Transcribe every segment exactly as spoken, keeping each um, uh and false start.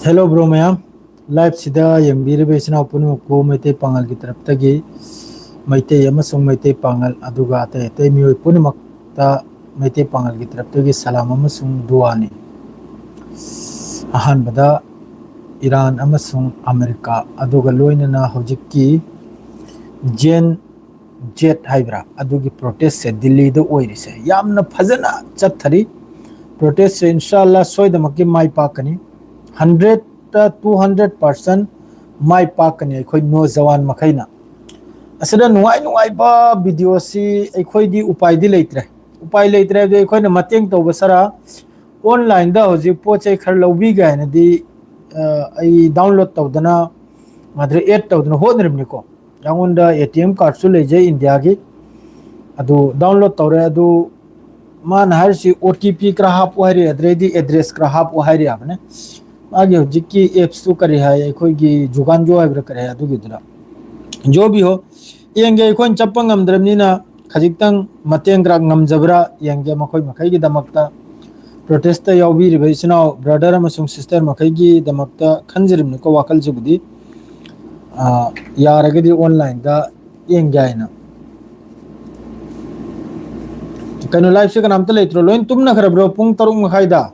Hello bro ꯃꯌꯥꯝ, live ꯁꯤꯗ ꯌꯦꯡꯕꯤꯔꯤꯕ ꯏꯆꯤꯟ ꯏꯅꯥꯎ ꯄꯨꯝꯅꯃꯛꯄꯨ ꯃꯩꯇꯩ ꯄꯥꯉꯜꯒꯤ ꯇꯔꯞꯇꯒꯤ, ꯃꯩꯇꯩ ꯑꯃꯁꯨꯡ ꯃꯩꯇꯩ ꯄꯥꯉꯜ ꯑꯗꯨꯒ ꯑꯇꯩ ꯑꯇꯩ ꯃꯤꯑꯣꯏ ꯄꯨꯝꯅꯃꯛꯇ ꯃꯩꯇꯩ ꯄꯥꯉꯜꯒꯤ ꯇꯔꯞꯇꯒꯤ ꯁꯂꯥꯝ ꯑꯃꯁꯨꯡ ꯗꯨꯋꯥꯅꯤ꯫ ꯑꯍꯥꯟꯕꯗ ꯏꯔꯥꯟ ꯑꯃꯁꯨꯡ ꯑꯃꯦꯔꯤꯀꯥ ꯑꯗꯨꯒ ꯂꯣꯏꯅꯅ ꯍꯧꯖꯤꯛꯀꯤ ꯖꯦꯟ ꯖꯦꯠ ꯍꯥꯏꯕ꯭ꯔꯥ, ꯑꯗꯨꯒꯤ protest ꯁꯦ ꯗꯤꯜꯂꯤꯗ ꯑꯣꯏꯔꯤꯁꯦ ꯌꯥꯝꯅ ꯐꯖꯅ ꯆꯠꯊꯔꯤ꯫ Protest ꯁꯦ ꯏꯟꯁꯥ ꯑꯜꯂꯥ ꯁꯣꯏꯗꯃꯛꯀꯤ ꯃꯥꯏ ꯄꯥꯛꯀꯅꯤ꯫ Hundred ꯇ two hundred percent ꯃꯥꯏ ꯄꯥꯛꯀꯅꯤ ꯑꯩꯈꯣꯏ ꯅꯣꯖꯋꯥꯟ ꯃꯈꯩꯅ꯫ ꯑꯁꯤꯗ ꯅꯨꯡꯉꯥꯏ ꯅꯨꯡꯉꯥꯏꯕ video ꯁꯤ ꯑꯩꯈꯣꯏꯗꯤ ꯎꯄꯥꯏꯗꯤ ꯂꯩꯇ꯭ꯔꯦ꯫ ꯎꯄꯥꯏ ꯂꯩꯇ꯭ꯔꯦ ꯍꯥꯏꯕꯗꯤ ꯑꯩꯈꯣꯏꯅ ꯃꯇꯦꯡ ꯇꯧꯕ ꯁꯔꯥ online ꯗ ꯍꯧꯖꯤꯛ ꯄꯣꯠ ꯆꯩ ꯈꯔ ꯂꯧꯕꯤꯒꯦ ꯍꯥꯏꯅꯗꯤ, ꯑ, ꯑꯩ download ꯇꯧꯗꯅ, ꯑꯗꯨꯗ add ꯇꯧꯗꯅ ꯍꯣꯠꯅꯔꯤꯕꯅꯤꯀꯣ꯫ ꯑꯩꯉꯣꯟꯗ A T M card ꯁꯨ ꯂꯩꯖꯩ ꯏꯟꯗꯤꯌꯥꯒꯤ, ꯑꯗꯨ download ꯇꯧꯔꯦ꯫ ꯑꯗꯨ ꯃꯥꯅ ꯍꯥꯏꯔꯤꯁꯤ O T P ꯈꯔ ꯍꯥꯞꯄꯨ ꯍꯥꯏꯔꯤ, ꯑꯗꯨꯗꯩꯗꯤ address ꯈꯔ ꯍꯥꯞꯄꯨ ꯍꯥꯏꯔꯤ ꯍꯥꯏꯕꯅꯦ꯫ ꯃꯥꯒꯤ ꯍꯧꯖꯤꯛꯀꯤ apps ꯇꯨ ꯀꯔꯤ ꯍꯥꯏ, ꯑꯩꯈꯣꯏꯒꯤ ꯖꯨꯒꯥꯟꯖꯣ ꯍꯥꯏꯕ꯭ꯔꯥ ꯀꯔꯤ ꯍꯥꯏ, ꯑꯗꯨꯒꯤꯗꯨꯗ꯫ ꯖꯣꯕꯤ ꯍꯣ, ꯌꯦꯡꯒꯦ, ꯑꯩꯈꯣꯏꯅ ꯆꯠꯄ ꯉꯝꯗ꯭ꯔꯕꯅꯤꯅ ꯈꯖꯤꯛꯇꯪ ꯃꯇꯦꯡ ꯈꯔ ꯉꯝꯖꯕ꯭ꯔꯥ ꯌꯦꯡꯒꯦ, ꯃꯈꯣꯏ ꯃꯈꯩꯒꯤꯗꯃꯛꯇ, protest ꯇ ꯌꯥꯎꯕꯤꯔꯤꯕ ꯏꯆꯤꯟ ꯏꯅꯥꯎ brother ꯑꯃꯁꯨꯡ sister ꯃꯈꯩꯒꯤꯗꯃꯛꯇ ꯈꯟꯖꯔꯤꯕꯅꯤꯀꯣ ꯋꯥꯈꯜꯁꯤꯕꯨꯗꯤ꯫ ꯑ, ꯌꯥꯔꯒꯗꯤ online ꯗ ꯌꯦꯡꯒꯦ ꯍꯥꯏꯅ꯫ ꯀꯩꯅꯣ, live ꯁꯦ ꯀꯅꯥꯝꯇ ꯂꯩꯇ꯭ꯔꯣ? ꯂꯣꯏ ꯇꯨꯝꯅꯈ꯭ꯔꯕ꯭ꯔꯣ? ꯄꯨꯡ ꯇꯔꯨꯛ ꯃꯈꯥꯏꯗ,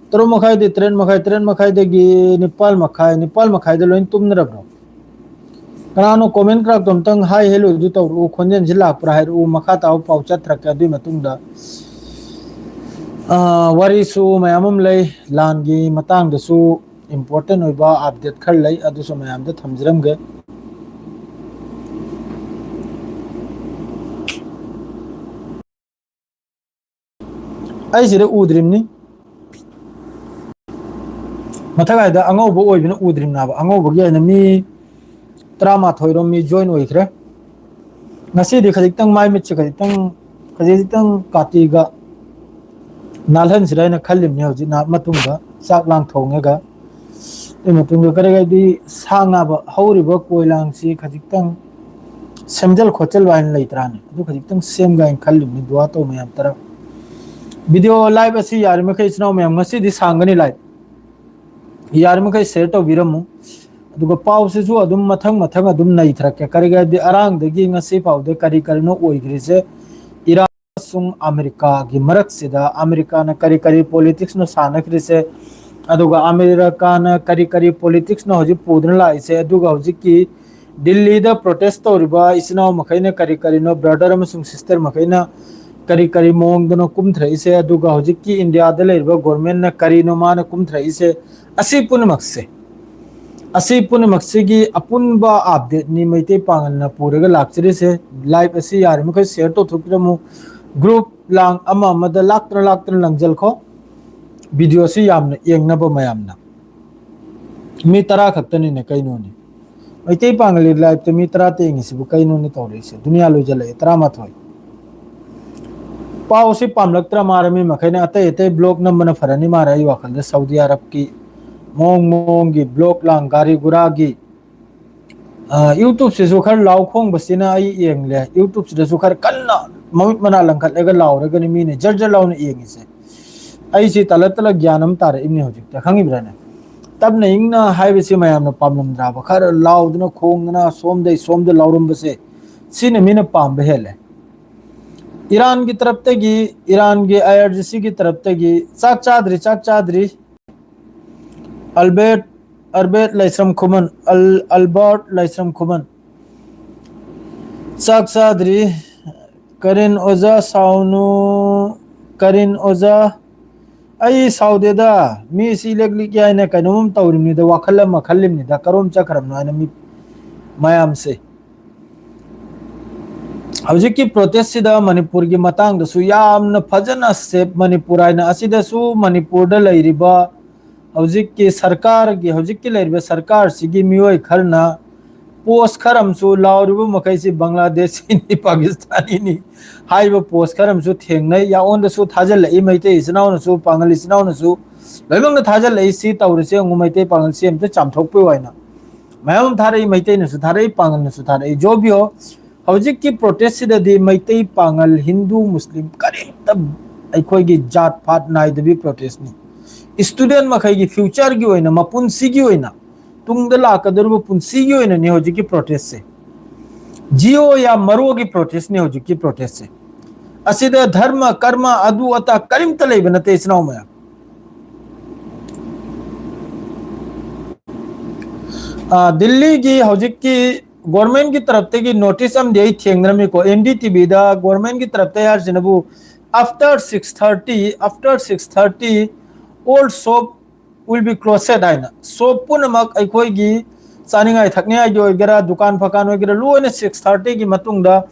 ꯇꯔꯨꯛ ꯃꯈꯥꯏꯗꯤ ꯇꯔꯦꯠ ꯃꯈꯥꯏ, ꯇꯔꯦꯠ ꯃꯈꯥꯏꯗꯒꯤ ꯅꯤꯄꯥꯜ ꯃꯈꯥꯏ, ꯅꯤꯄꯥꯜ ꯃꯈꯥꯏꯗ ꯂꯣꯏ ꯇꯨꯝꯅꯔꯕ꯭ꯔꯣ? ꯀꯅꯥꯅꯣ comment ꯈꯔ ꯑꯝꯇꯪ hi hello ꯗꯨ ꯇꯧꯔꯛꯎ, ꯈꯣꯟꯖꯦꯜꯁꯤ ꯂꯥꯛꯄ꯭ꯔꯥ ꯍꯥꯏꯔꯛꯎ꯫ ꯃꯈꯥ ꯇꯥꯕ ꯄꯥꯎ ꯆꯠꯊꯔꯛꯀꯦ꯫ ꯑꯗꯨꯒꯤ ꯃꯇꯨꯡꯗ, ꯑ, ꯋꯥꯔꯤꯁꯨ ꯃꯌꯥꯝ ꯑꯃ ꯂꯩ, ꯂꯥꯟꯒꯤ ꯃꯇꯥꯡꯗꯁꯨ important ꯑꯣꯏꯕ update ꯈꯔ ꯂꯩ, ꯑꯗꯨꯁꯨ ꯃꯌꯥꯝꯗ ꯊꯝꯖꯔꯝꯒꯦ꯫ ꯑꯩ ꯁꯤꯗ ꯎꯗ꯭ꯔꯤꯕꯅꯤ꯫ ꯃꯊꯛ ꯍꯥꯏꯗ ꯑꯉꯧꯕ ꯑꯣꯏꯕꯅ ꯎꯗ꯭ꯔꯤꯕꯅꯦꯕ꯫ ꯑꯉꯧꯕꯒꯤ ꯑꯣꯏꯅ ꯃꯤ ꯇꯔꯥꯃꯥꯊꯣꯏ ꯔꯣꯝ ꯃꯤ join ꯑꯣꯏꯈ꯭ꯔꯦ꯫ ꯉꯁꯤꯗꯤ ꯈꯖꯤꯛꯇꯪ ꯃꯥꯏ ꯃꯤꯠꯁꯦ ꯈꯖꯤꯛꯇꯪ, ꯈꯖꯤꯛꯇꯪ ꯀꯥꯇꯤꯒ ꯅꯥꯜꯍꯟꯁꯤꯔꯥ ꯍꯥꯏꯅ ꯈꯜꯂꯤꯕꯅꯤ꯫ ꯍꯧꯖꯤꯛ ꯅꯍꯥꯛ ꯃꯇꯨꯡꯗ ꯆꯥꯛ ꯂꯥꯡ ꯊꯣꯡꯉꯒ, ꯑꯗꯨꯒꯤ ꯃꯇꯨꯡꯗ ꯀꯔꯤ ꯍꯥꯏꯗꯤ ꯁꯥ ꯉꯥꯕ ꯍꯧꯔꯤꯕ ꯀꯣꯏꯂꯥꯡꯁꯤ ꯈꯖꯤꯛꯇꯪ ꯁꯦꯝꯖꯤꯜ ꯈꯣꯠꯆꯤꯜ ꯍꯥꯏꯅ ꯂꯩꯇ꯭ꯔꯥꯅꯦ? ꯑꯗꯨ ꯈꯖꯤꯛꯇꯪ ꯁꯦꯝꯒꯦ ꯍꯥꯏꯅ ꯈꯜꯂꯤꯕꯅꯤ꯫ ꯗꯨꯋꯥ ꯇꯧ ꯃꯌꯥꯝ ꯇꯔꯥ꯫ Video live ꯑꯁꯤ ꯌꯥꯔꯤꯃꯈꯩ ꯏꯆꯤꯟ ꯏꯅꯥꯎ ꯃꯌꯥꯝ, ꯉꯁꯤꯗꯤ ꯁꯥꯡꯒꯅꯤ live꯫ ꯌꯥꯔꯤꯃꯈꯩ share ꯇꯧꯕꯤꯔꯝꯃꯨ꯫ ꯑꯗꯨꯒ ꯄꯥꯎꯁꯤꯁꯨ ꯑꯗꯨꯝ ꯃꯊꯪ ꯃꯊꯪ ꯑꯗꯨꯝ ꯅꯩꯊꯔꯛꯀꯦ꯫ ꯀꯔꯤꯒꯤꯗꯤ ꯑꯔꯥꯡꯗꯒꯤ ꯉꯁꯤ ꯐꯥꯎꯗ ꯀꯔꯤ ꯀꯔꯤꯅꯣ ꯑꯣꯏꯈ꯭ꯔꯤꯁꯦ, ꯏꯔꯥꯟ ꯑꯃꯁꯨꯡ ꯑꯃꯦꯔꯤꯀꯥꯒꯤ ꯃꯔꯛꯁꯤꯗ ꯑꯃꯦꯔꯤꯀꯥꯅ ꯀꯔꯤ ꯀꯔꯤ politicsꯅꯣ ꯁꯥꯟꯅꯈ꯭ꯔꯤꯁꯦ, ꯑꯗꯨꯒ ꯑꯃꯦꯔꯤꯀꯥꯅ ꯀꯔꯤ ꯀꯔꯤ politicsꯅꯣ ꯍꯧꯖꯤꯛ ꯄꯨꯗꯨꯅ ꯂꯥꯛꯏꯁꯦ, ꯑꯗꯨꯒ ꯍꯧꯖꯤꯛꯀꯤ ꯗꯤꯜꯂꯤꯗ protest ꯇꯧꯔꯤꯕ ꯏꯆꯤꯟ ꯏꯅꯥꯎ ꯃꯈꯩꯅ ꯀꯔꯤ ꯀꯔꯤꯅꯣ, brother ꯑꯃꯁꯨꯡ sister ꯃꯈꯩꯅ ꯀꯔꯤ ꯀꯔꯤ ꯃꯑꯣꯡꯗꯅꯣ ꯀꯨꯝꯊꯔꯛꯏꯁꯦ, ꯑꯗꯨꯒ ꯍꯧꯖꯤꯛꯀꯤ ꯏꯟꯗꯤꯌꯥꯗ ꯂꯩꯔꯤꯕ governmentꯅ ꯀꯔꯤꯅꯣ ꯃꯥꯅ ꯀꯨꯝꯊꯔꯛꯏꯁꯦ, ꯑꯁꯤ ꯄꯨꯝꯅꯃꯛꯁꯦ, ꯑꯁꯤ ꯄꯨꯝꯅꯃꯛꯁꯤꯒꯤ ꯑꯄꯨꯟꯕ updateꯅꯤ ꯃꯩꯇꯩ ꯄꯥꯉꯜꯅ ꯄꯨꯔꯒ ꯂꯥꯛꯆꯔꯤꯁꯦ꯫ Live ꯑꯁꯤ ꯌꯥꯔꯤꯃꯈꯩ share ꯇꯧꯊꯣꯛꯄꯤꯔꯝꯃꯨ꯫ Group ꯂꯥꯡ ꯑꯃ ꯑꯃꯗ ꯂꯥꯛꯇꯅ ꯂꯥꯛꯇꯅ ꯂꯪꯖꯜꯈꯣ꯫ Videoꯁꯤ ꯌꯥꯝꯅ ꯌꯦꯡꯅꯕ ꯃꯌꯥꯝꯅ꯫ ꯃꯤ ꯇꯔꯥ ꯈꯛꯇꯅꯤꯅꯦ, ꯀꯩꯅꯣꯅꯦ? ꯃꯩꯇꯩ ꯄꯥꯉꯜꯒꯤ liveꯇ ꯃꯤ ꯇꯔꯥ ꯌꯦꯡꯉꯤꯁꯤꯕꯨ ꯀꯩꯅꯣꯅꯦ ꯇꯧꯔꯛꯏꯁꯦ? ꯗꯨꯅꯤꯌꯥ ꯂꯣꯏꯖꯜꯂꯛꯑꯦ, ꯇꯔꯥꯃꯥꯊꯣꯏ꯫ ꯄꯥꯎꯁꯤ ꯄꯥꯝꯂꯛꯇ꯭ꯔ ꯃꯥꯔ ꯃꯤ ꯃꯈꯩꯅ ꯑꯇꯩ ꯑꯇꯩ vlog ꯅꯝꯕꯅ ꯐꯔꯅꯤ ꯃꯥꯔ, ꯑꯩ ꯋꯥꯈꯜꯗ ꯁꯥꯎꯗꯤ ꯑꯔꯕꯀꯤ ꯃꯑꯣꯡ ꯃꯑꯣꯡꯒꯤ vlog ꯂꯥꯡ, ꯒꯥꯔꯤ ꯒꯨꯔꯥꯒꯤ꯫ ꯑ, YouTubeꯁꯤꯁꯨ ꯈꯔ ꯂꯥꯎ ꯈꯣꯡꯕꯁꯤꯅ ꯑꯩ ꯌꯦꯡꯂꯦ꯫ YouTubeꯁꯤꯗꯁꯨ ꯈꯔ ꯀꯟꯅ ꯃꯃꯤꯠ ꯃꯅꯥ ꯂꯪꯈꯠꯂꯒ ꯂꯥꯎꯔꯒꯅꯤ ꯃꯤꯅ ꯖꯔ ꯖꯔ ꯂꯥꯎꯅ ꯌꯦꯡꯉꯤꯁꯦ꯫ ꯑꯩꯁꯤ ꯇꯂ ꯇꯂ ꯒ꯭ꯌꯥꯟ ꯑꯃ ꯇꯥꯔꯛꯏꯕꯅꯦ ꯍꯧꯖꯤꯛꯇ, ꯈꯪꯉꯤꯕ꯭ꯔꯥꯅꯦ? ꯇꯞꯅ ꯏꯪꯅ ꯍꯥꯏꯕꯁꯤ ꯃꯌꯥꯝꯅ ꯄꯥꯝꯂꯝꯗ꯭ꯔꯕ? ꯈꯔ ꯂꯥꯎꯗꯅ ꯈꯣꯡꯗꯅ ꯁꯣꯝꯗꯩ ꯁꯣꯝꯗ ꯂꯥꯎꯔꯝꯕꯁꯦ, ꯁꯤꯅ ꯃꯤꯅ ꯄꯥꯝꯕ ꯍꯦꯜꯂꯦ꯫ ꯏꯔꯥꯟꯒꯤ ꯇꯔꯞꯇꯒꯤ, ꯏꯔꯥꯟꯒꯤ IRGCꯒꯤ ꯇꯔꯞꯇꯒꯤ, "ꯆꯥꯛ ꯆꯥꯗ꯭ꯔꯤ, ꯆꯥꯛ ꯆꯥꯗ꯭ꯔꯤ"꯫ ꯑꯜꯕꯦꯔꯠ, ꯑꯜꯕꯦꯔꯠ ꯂꯥꯏꯁ꯭ꯔꯝ ꯈꯨꯃꯟ, ꯑꯜ-, ꯑꯜꯕꯥꯔꯠ ꯂꯥꯏꯁ꯭ꯔꯝ ꯈꯨꯃꯟ꯫ "ꯆꯥꯛ ꯆꯥꯗ꯭ꯔꯤ"꯫ ꯀꯔꯤꯟ ꯑꯣꯖꯥ ꯁꯥꯎꯅꯨ, ꯀꯔꯤꯟ ꯑꯣꯖꯥ꯫ ꯑꯩ ꯁꯥꯎꯗꯦꯗ, ꯃꯤꯁꯤ ꯂꯦꯛ ꯂꯤꯛ ꯍꯥꯏꯅ ꯀꯩꯅꯣꯝ ꯇꯧꯔꯤꯕꯅꯤꯗ, ꯋꯥꯈꯜ ꯑꯃ ꯈꯜꯂꯤꯕꯅꯤꯗ, ꯀꯔꯣꯝ ꯆꯠꯈ꯭ꯔꯕꯅꯣ ꯍꯥꯏꯅ ꯃꯤ ꯃꯌꯥꯝꯁꯦ꯫ ꯍꯧꯖꯤꯛꯀꯤ protestꯁꯤꯗ ꯃꯅꯤꯄꯨꯔꯒꯤ ꯃꯇꯥꯡꯗꯁꯨ ꯌꯥꯝꯅ ꯐꯖꯅ ꯁꯦꯞ ꯃꯅꯤꯄꯨꯔ ꯍꯥꯏꯅ, ꯑꯁꯤꯗꯁꯨ ꯃꯅꯤꯄꯨꯔꯗ ꯂꯩꯔꯤꯕ ꯍꯧꯖꯤꯛꯀꯤ ꯁꯔꯀꯥꯔꯒꯤ, ꯍꯧꯖꯤꯛꯀꯤ ꯂꯩꯔꯤꯕ ꯁꯔꯀꯥꯔꯁꯤꯒꯤ ꯃꯤꯑꯣꯏ ꯈꯔꯅ post ꯈꯔ ꯑꯃꯁꯨ ꯂꯥꯎꯔꯤꯕ ꯃꯈꯩꯁꯤ ꯕꯪꯒ꯭ꯂꯥꯗꯦꯁꯤꯅꯤ, ꯄꯥꯀꯤꯁꯇꯥꯅꯤꯅꯤ ꯍꯥꯏꯕ post ꯈꯔ ꯑꯃꯁꯨ ꯊꯦꯡꯅꯩ꯫ ꯌꯥꯑꯣꯟꯗꯁꯨ ꯊꯥꯖꯤꯜꯂꯛꯏ, ꯃꯩꯇꯩ ꯏꯆꯤꯟ ꯏꯅꯥꯎꯅꯁꯨ, ꯄꯥꯉꯜ ꯏꯆꯤꯟ ꯏꯅꯥꯎꯅꯁꯨ ꯂꯣꯏꯅꯃꯛꯅ ꯊꯥꯖꯤꯜꯂꯛꯏ꯫ "ꯁꯤ ꯇꯧꯔꯤꯁꯦ ꯌꯦꯡꯉꯨ, ꯃꯩꯇꯩ ꯄꯥꯉꯜꯁꯤ ꯑꯝꯇ ꯆꯥꯝꯊꯣꯛꯄꯤꯌꯨ" ꯍꯥꯏꯅ ꯃꯌꯥꯝ ꯑꯃ ꯊꯥꯔꯛꯏ, ꯃꯩꯇꯩꯅꯁꯨ ꯊꯥꯔꯛꯏ, ꯄꯥꯉꯜꯅꯁꯨ ꯊꯥꯔꯛꯏ꯫ ꯖꯣꯕꯤꯌꯣ, ꯍꯧꯖꯤꯛꯀꯤ protestꯁꯤꯗꯗꯤ ꯃꯩꯇꯩ, ꯄꯥꯉꯜ, ꯍꯤꯟꯗꯨ, ꯃꯨꯁꯂꯤꯝ ꯀꯔꯤꯝꯇ ꯑꯩꯈꯣꯏꯒꯤ ꯖꯥꯠ ꯄꯥꯠ ꯅꯥꯏꯗꯕꯤ protestꯅꯤ꯫ student ꯃꯈꯩꯒꯤ future ꯒꯤ ꯑꯣꯏꯅ, ꯃꯄꯨꯟꯁꯤꯒꯤ ꯑꯣꯏꯅ, ꯇꯨꯡꯗ ꯂꯥꯛꯀꯗꯧꯔꯤꯕ ꯄꯨꯟꯁꯤꯒꯤ ꯑꯣꯏꯅꯅꯤ ꯍꯧꯖꯤꯛꯀꯤ protest ꯁꯦ꯫ ꯖꯤꯑꯣ ꯌꯥꯝ ꯃꯔꯨꯒꯤ protest ꯅꯤ ꯍꯧꯖꯤꯛꯀꯤ protest ꯁꯦ꯫ ꯑꯁꯤꯗ ꯙꯔꯃ, ꯀꯔꯃ, ꯑꯗꯨ ꯑꯇꯥ ꯀꯔꯤꯝꯇ ꯂꯩꯕ ꯅꯠꯇꯦ, ꯏꯆꯤꯟ ꯏꯅꯥꯎ ꯃꯌꯥꯝ꯫ ꯑꯥ, ꯗꯤꯜꯂꯤꯒꯤ ꯍꯧꯖꯤꯛꯀꯤ government ꯀꯤ ꯇꯔꯞꯇꯒꯤ notice ꯑꯃꯗꯤ ꯑꯩ ꯊꯦꯡꯅꯔꯝꯃꯤꯀꯣ, N D T V ꯗ government ꯀꯤ ꯇꯔꯞꯇ ꯍꯥꯏꯔꯤꯁꯤꯅꯕꯨ, after six thirty, after six thirty, all shop will be closed ꯍꯥꯏꯅ꯫ Shop ꯄꯨꯝꯅꯃꯛ, ꯑꯩꯈꯣꯏꯒꯤ ꯆꯥꯅꯤꯡꯉꯥꯏ ꯊꯛꯅꯤꯡꯉꯥꯏꯒꯤ ꯑꯣꯏꯒꯦꯔꯥ, ꯗꯨꯀꯥꯟ ꯐꯀꯥꯟ ꯑꯣꯏꯒꯦꯔꯥ, ꯂꯣꯏꯅ six thirty ꯒꯤ ꯃꯇꯨꯡꯗ꯫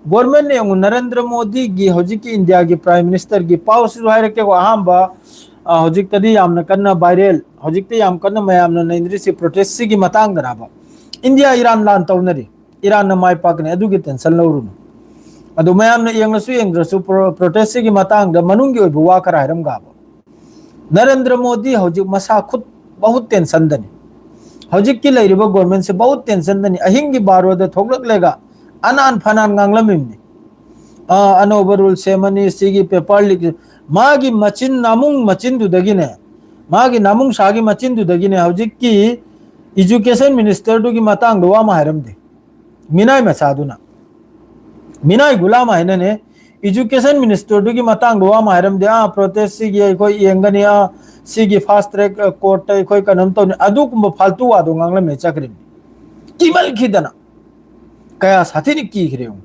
Government ꯅ ꯌꯦꯡꯉꯨ, ꯅꯔꯦꯟꯗ꯭ꯔ ꯃꯣꯗꯤꯒꯤ, ꯍꯧꯖꯤꯛꯀꯤ ꯏꯟꯗꯤꯌꯥꯒꯤ Prime Minister ꯒꯤ ꯄꯥꯎꯁꯤꯁꯨ ꯍꯥꯏꯔꯛꯀꯦꯀꯣ꯫ ꯑꯍꯥꯟꯕ, ꯑ, ꯍꯧꯖꯤꯛꯇꯗꯤ ꯌꯥꯝꯅ ꯀꯟꯅ viral, ꯍꯧꯖꯤꯛꯇꯤ ꯌꯥꯝ ꯀꯟꯅ ꯃꯌꯥꯝꯅ ꯅꯩꯅꯔꯤꯁꯤ protest ꯁꯤꯒꯤ ꯃꯇꯥꯡꯗꯅꯦꯕ꯫ ꯏꯟꯗꯤꯌꯥ ꯏꯔꯥꯟ ꯂꯥꯟ ꯇꯧꯅꯔꯤ, ꯏꯔꯥꯟꯅ ꯃꯥꯏ ꯄꯥꯛꯀꯅꯤ, ꯑꯗꯨꯒꯤ tension ꯂꯧꯔꯨꯅꯨ꯫ ꯑꯗꯨ ꯃꯌꯥꯝꯅ ꯌꯦꯡꯂꯁꯨ ꯌꯦꯡꯗ꯭ꯔꯁꯨ pro-, protest ꯁꯤꯒꯤ ꯃꯇꯥꯡꯗ ꯃꯅꯨꯡꯒꯤ ꯑꯣꯏꯕ ꯋꯥ ꯈꯔ ꯍꯥꯏꯔꯝꯒꯦꯕ꯫ ꯅꯔꯦꯟꯗ꯭ꯔ ꯃꯣꯗꯤ ꯍꯧꯖꯤꯛ ꯃꯁꯥ ꯈꯨꯠ ꯕꯍꯨꯠ tension ꯗꯅꯤ꯫ ꯍꯧꯖꯤꯛꯀꯤ ꯂꯩꯔꯤꯕ government ꯁꯦ ꯕꯍꯨꯠ tension ꯗꯅꯤ꯫ ꯑꯍꯤꯡꯒꯤ ꯕꯥꯔꯣꯗ ꯊꯣꯛꯂꯛꯂꯒ ꯑꯅꯥꯟ ꯐꯅꯥꯟ ꯉꯥꯡꯂꯝꯃꯤꯕꯅꯤ꯫ ꯑꯥ, ꯑꯅꯧꯕ rule ꯁꯦꯝꯃꯅꯤ, ꯁꯤꯒꯤ paper leak꯫ ꯃꯥꯒꯤ ꯃꯆꯤꯟ, ꯅꯥꯃꯨꯡ ꯃꯆꯤꯟꯗꯨꯗꯒꯤꯅꯦ, ꯃꯥꯒꯤ ꯅꯥꯃꯨꯡ ꯁꯥꯒꯤ ꯃꯆꯤꯟꯗꯨꯗꯒꯤꯅꯦ ꯍꯧꯖꯤꯛꯀꯤ education minister ꯗꯨꯒꯤ ꯃꯇꯥꯡꯗ ꯋꯥ ꯑꯃ ꯍꯥꯏꯔꯝꯗꯦ꯫ ꯃꯤꯅꯥꯏ ꯃꯆꯥꯗꯨꯅ, ꯃꯤꯅꯥꯏ ꯒꯨꯂꯥꯝ ꯍꯥꯏꯅꯅꯦ, education minister ꯗꯨꯒꯤ ꯃꯇꯥꯡꯗ ꯋꯥ ꯑꯃ ꯍꯥꯏꯔꯝꯗꯦ꯫ ꯑꯥ, protest ꯁꯤꯒꯤ ꯑꯩꯈꯣꯏ ꯌꯦꯡꯒꯅꯤ, ꯑꯥ, ꯁꯤꯒꯤ fast track, ꯑ, court ꯇ ꯑꯩꯈꯣꯏ ꯀꯩꯅꯣꯝ ꯇꯧꯅꯤ, ꯑꯗꯨꯒꯨꯝꯕ ꯐꯥꯜꯇꯨ ꯋꯥꯗꯣ ꯉꯥꯡꯂꯝꯃꯦ ꯆꯠꯈ꯭ꯔꯤꯕꯅꯤ꯫ ꯀꯤꯃꯟꯈꯤꯗꯅ꯫ ꯀꯌꯥ ꯁꯥꯊꯤꯅ ꯀꯤꯈ꯭ꯔꯦ ꯌꯦꯡꯉꯨ꯫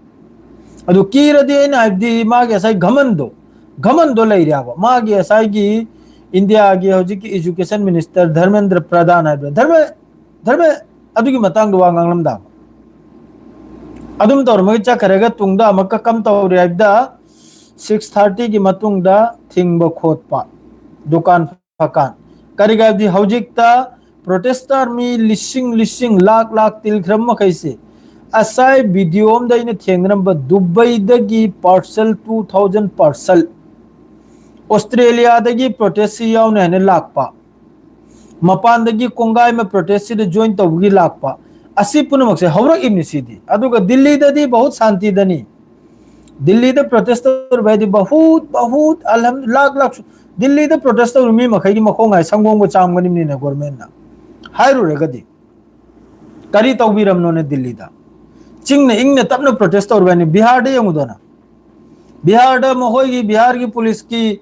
ꯑꯗꯨ ꯀꯤꯔꯗꯤ ꯑꯩꯅ ꯍꯥꯏꯕꯗꯤ ꯃꯥꯒꯤ ꯉꯁꯥꯏ ꯘꯃꯟꯗꯣ, ꯘꯃꯟꯗꯣ ꯂꯩꯔꯦ ꯍꯥꯏꯕ꯫ ꯃꯥꯒꯤ ꯉꯁꯥꯏꯒꯤ ꯏꯟꯗꯤꯌꯥꯒꯤ ꯍꯧꯖꯤꯛꯀꯤ education minister ꯙꯔꯃꯦꯟꯗ꯭ꯔ ꯄ꯭ꯔꯙꯥꯟ ꯍꯥꯏꯕ, ꯙꯔꯃ-, ꯙꯔꯃ ꯑꯗꯨꯒꯤ ꯃꯇꯥꯡꯗ ꯋꯥ ꯉꯥꯡꯂꯝꯗꯕ꯫ ꯑꯗꯨꯝ ꯇꯧꯔꯝꯃꯒ ꯆꯠꯈ꯭ꯔꯒ ꯇꯨꯡꯗ ꯑꯃꯨꯛꯀ ꯀꯝ ꯇꯧꯔꯦ ꯍꯥꯏꯕꯗ six thirty ꯒꯤ ꯃꯇꯨꯡꯗ ꯊꯤꯡꯕ ꯈꯣꯠꯄ, ꯗꯨꯀꯥꯟ ꯐꯀꯥꯟ꯫ ꯀꯔꯤꯒꯤ ꯍꯥꯏꯕꯗꯤ ꯍꯧꯖꯤꯛꯇ protester ꯃꯤ ꯂꯤꯁꯤꯡ ꯂꯤꯁꯤꯡ, ꯂꯥꯛ ꯂꯥꯛ ꯇꯤꯜꯈ꯭ꯔꯕ ꯃꯈꯩꯁꯦ, ꯉꯁꯥꯏ video ꯑꯝꯗ ꯑꯩꯅ ꯊꯦꯡꯅꯔꯝꯕ, ꯗꯨꯕꯩꯗꯒꯤ parcel, two thousand parcel, ꯑꯣꯁꯇ꯭ꯔꯦꯂꯤꯌꯥꯗꯒꯤ protest ꯁꯤ ꯌꯥꯎꯅꯤ ꯍꯥꯏꯅ ꯂꯥꯛꯄ, ꯃꯄꯥꯟꯗꯒꯤ ꯀꯣꯡꯒꯥꯏ ꯑꯃ protest ꯁꯤꯗ join ꯇꯧꯕꯒꯤ ꯂꯥꯛꯄ, ꯑꯁꯤ ꯄꯨꯝꯅꯃꯛꯁꯦ ꯍꯧꯔꯛꯏꯕꯅꯤ ꯁꯤꯗꯤ꯫ ꯑꯗꯨꯒ ꯗꯤꯜꯂꯤꯗꯗꯤ ꯕꯍꯨꯠ ꯁꯥꯟꯇꯤꯗꯅꯤ꯫ ꯗꯤꯜꯂꯤꯗ protest ꯇꯧꯔꯤꯕ ꯍꯥꯏꯗꯤ ꯕꯍꯨꯠ, ꯕꯍꯨꯠ, ꯑꯜꯍꯝ-, ꯂꯥꯛ ꯂꯥꯛ ꯁꯨ-, ꯗꯤꯜꯂꯤꯗ ꯄ꯭ꯔꯣꯇꯦꯁ ꯇꯧꯔꯤ ꯃꯤ ꯃꯈꯩꯒꯤ ꯃꯈꯣꯡ ꯉꯥꯏ ꯁꯪꯒꯣꯝꯒ ꯆꯥꯝꯒꯅꯤꯕꯅꯤꯅꯦ ꯒꯣꯔꯃꯦꯟꯅ꯫ ꯍꯥꯏꯔꯨꯔꯒꯗꯤ ꯀꯔꯤ ꯇꯧꯕꯤꯔꯝꯅꯣꯅꯦ ꯗꯤꯜꯂꯤꯗ? ꯆꯤꯡꯅ ꯏꯪꯅ ꯇꯞꯅ ꯄ꯭ꯔꯣꯇꯦꯁ ꯇꯧꯔꯒꯅꯤ꯫ ꯕꯤꯍꯥꯔꯗ ꯌꯦꯡꯉꯨꯗꯅ, ꯕꯤꯍꯥꯔꯗ ꯃꯈꯣꯏꯒꯤ ꯕꯤꯍꯥꯔꯒꯤ ꯄꯨꯂꯤꯁꯀꯤ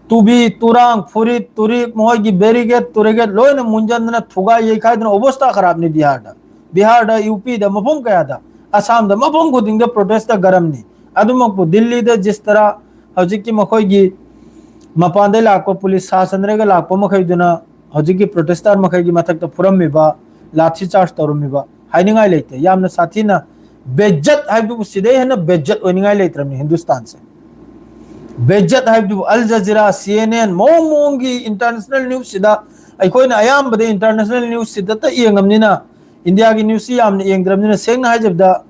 ꯇꯨꯕꯤ ꯇꯨꯔꯥꯡ, ꯐꯨꯔꯤꯠ ꯇꯨꯔꯤꯠ, ꯃꯈꯣꯏꯒꯤ ꯕꯦꯔꯤꯒꯦꯠ ꯇꯨꯔꯤꯒꯦꯠ ꯂꯣꯏꯅ ꯃꯨꯟꯖꯟꯗꯅ ꯊꯨꯒꯥꯏ ꯌꯩꯈꯥꯏꯗꯅ ꯑꯣꯕꯁꯊꯥ ꯈꯔꯥꯞꯅꯤ ꯕꯤꯍꯥꯔꯗ꯫ ꯕꯤꯍꯥꯔꯗ, ꯌꯨ ꯄꯤꯗ, ꯃꯐꯝ ꯀꯌꯥꯗ, ꯑꯁꯥꯝꯗ, ꯃꯐꯝ ꯈꯨꯗꯤꯡꯗ ꯄ꯭ꯔꯣꯇꯦꯁꯇ ꯒꯔꯝꯅꯤ꯫ ꯑꯗꯨꯃꯛꯄꯨ ꯗꯤꯜꯂꯤꯗ ꯖꯤꯁ ꯇꯔꯥ ꯍꯧꯖꯤꯛꯀꯤ ꯃꯈꯣꯏꯒꯤ ꯃꯄꯥꯟꯗꯩ ꯂꯥꯛꯄ ꯄꯨꯂꯤꯁ ꯁꯥꯁꯟꯗ꯭ꯔꯒ ꯂꯥꯛꯄ ꯃꯈꯩꯗꯨꯅ ꯍꯧꯖꯤꯛꯀꯤ ꯄ꯭ꯔꯣꯇꯦꯁꯇꯔ ꯃꯈꯩꯒꯤ ꯃꯊꯛꯇ ꯐꯨꯔꯝꯃꯤꯕ, ꯂꯥꯊꯤ ꯆꯥꯔꯖ ꯇꯧꯔꯝꯃꯤꯕ ꯍꯥꯏꯅꯤꯡꯉꯥꯏ ꯂꯩꯇꯦ꯫ ꯌꯥꯝꯅ ꯁꯥꯊꯤꯅ ꯕꯦꯖꯠ ꯍꯥꯏꯕꯗꯨꯕꯨ ꯁꯤꯗꯩ ꯍꯦꯟꯅ ꯕꯦꯖꯠ ꯑꯣꯏꯅꯤꯡꯉꯥꯏ ꯂꯩꯇ꯭ꯔꯕꯅꯤ ꯍꯤꯟꯗꯨꯁꯇꯥꯟꯁꯦ꯫ ꯕꯦꯖꯠ ꯍꯥꯏꯕꯗꯨꯕꯨ ꯑꯜ ꯖꯖꯤꯔꯥ, ꯁꯤ ꯑꯦꯟ ꯑꯦꯟ, ꯃꯑꯣꯡ ꯃꯑꯣꯡꯒꯤ ꯏꯟꯇꯔꯅꯦꯁꯅꯦꯜ ꯅ꯭ꯌꯨꯁꯁꯤꯗ ꯑꯩꯈꯣꯏꯅ ꯑꯌꯥꯝꯕꯗ ꯏꯟꯇꯔꯅꯦꯁꯅꯦꯜ ꯅ꯭ꯌꯨꯁꯁꯤꯗꯇ ꯌꯦꯡꯉꯕꯅꯤꯅ, ꯏꯟꯗꯤꯌꯥꯒꯤ ꯅ꯭ꯌꯨꯁꯁꯤ ꯌꯥꯝꯅ ꯌꯦꯡꯗ꯭ꯔꯕꯅꯤꯅ, ꯁꯦꯡꯅ ꯍꯥꯏꯖꯕꯗ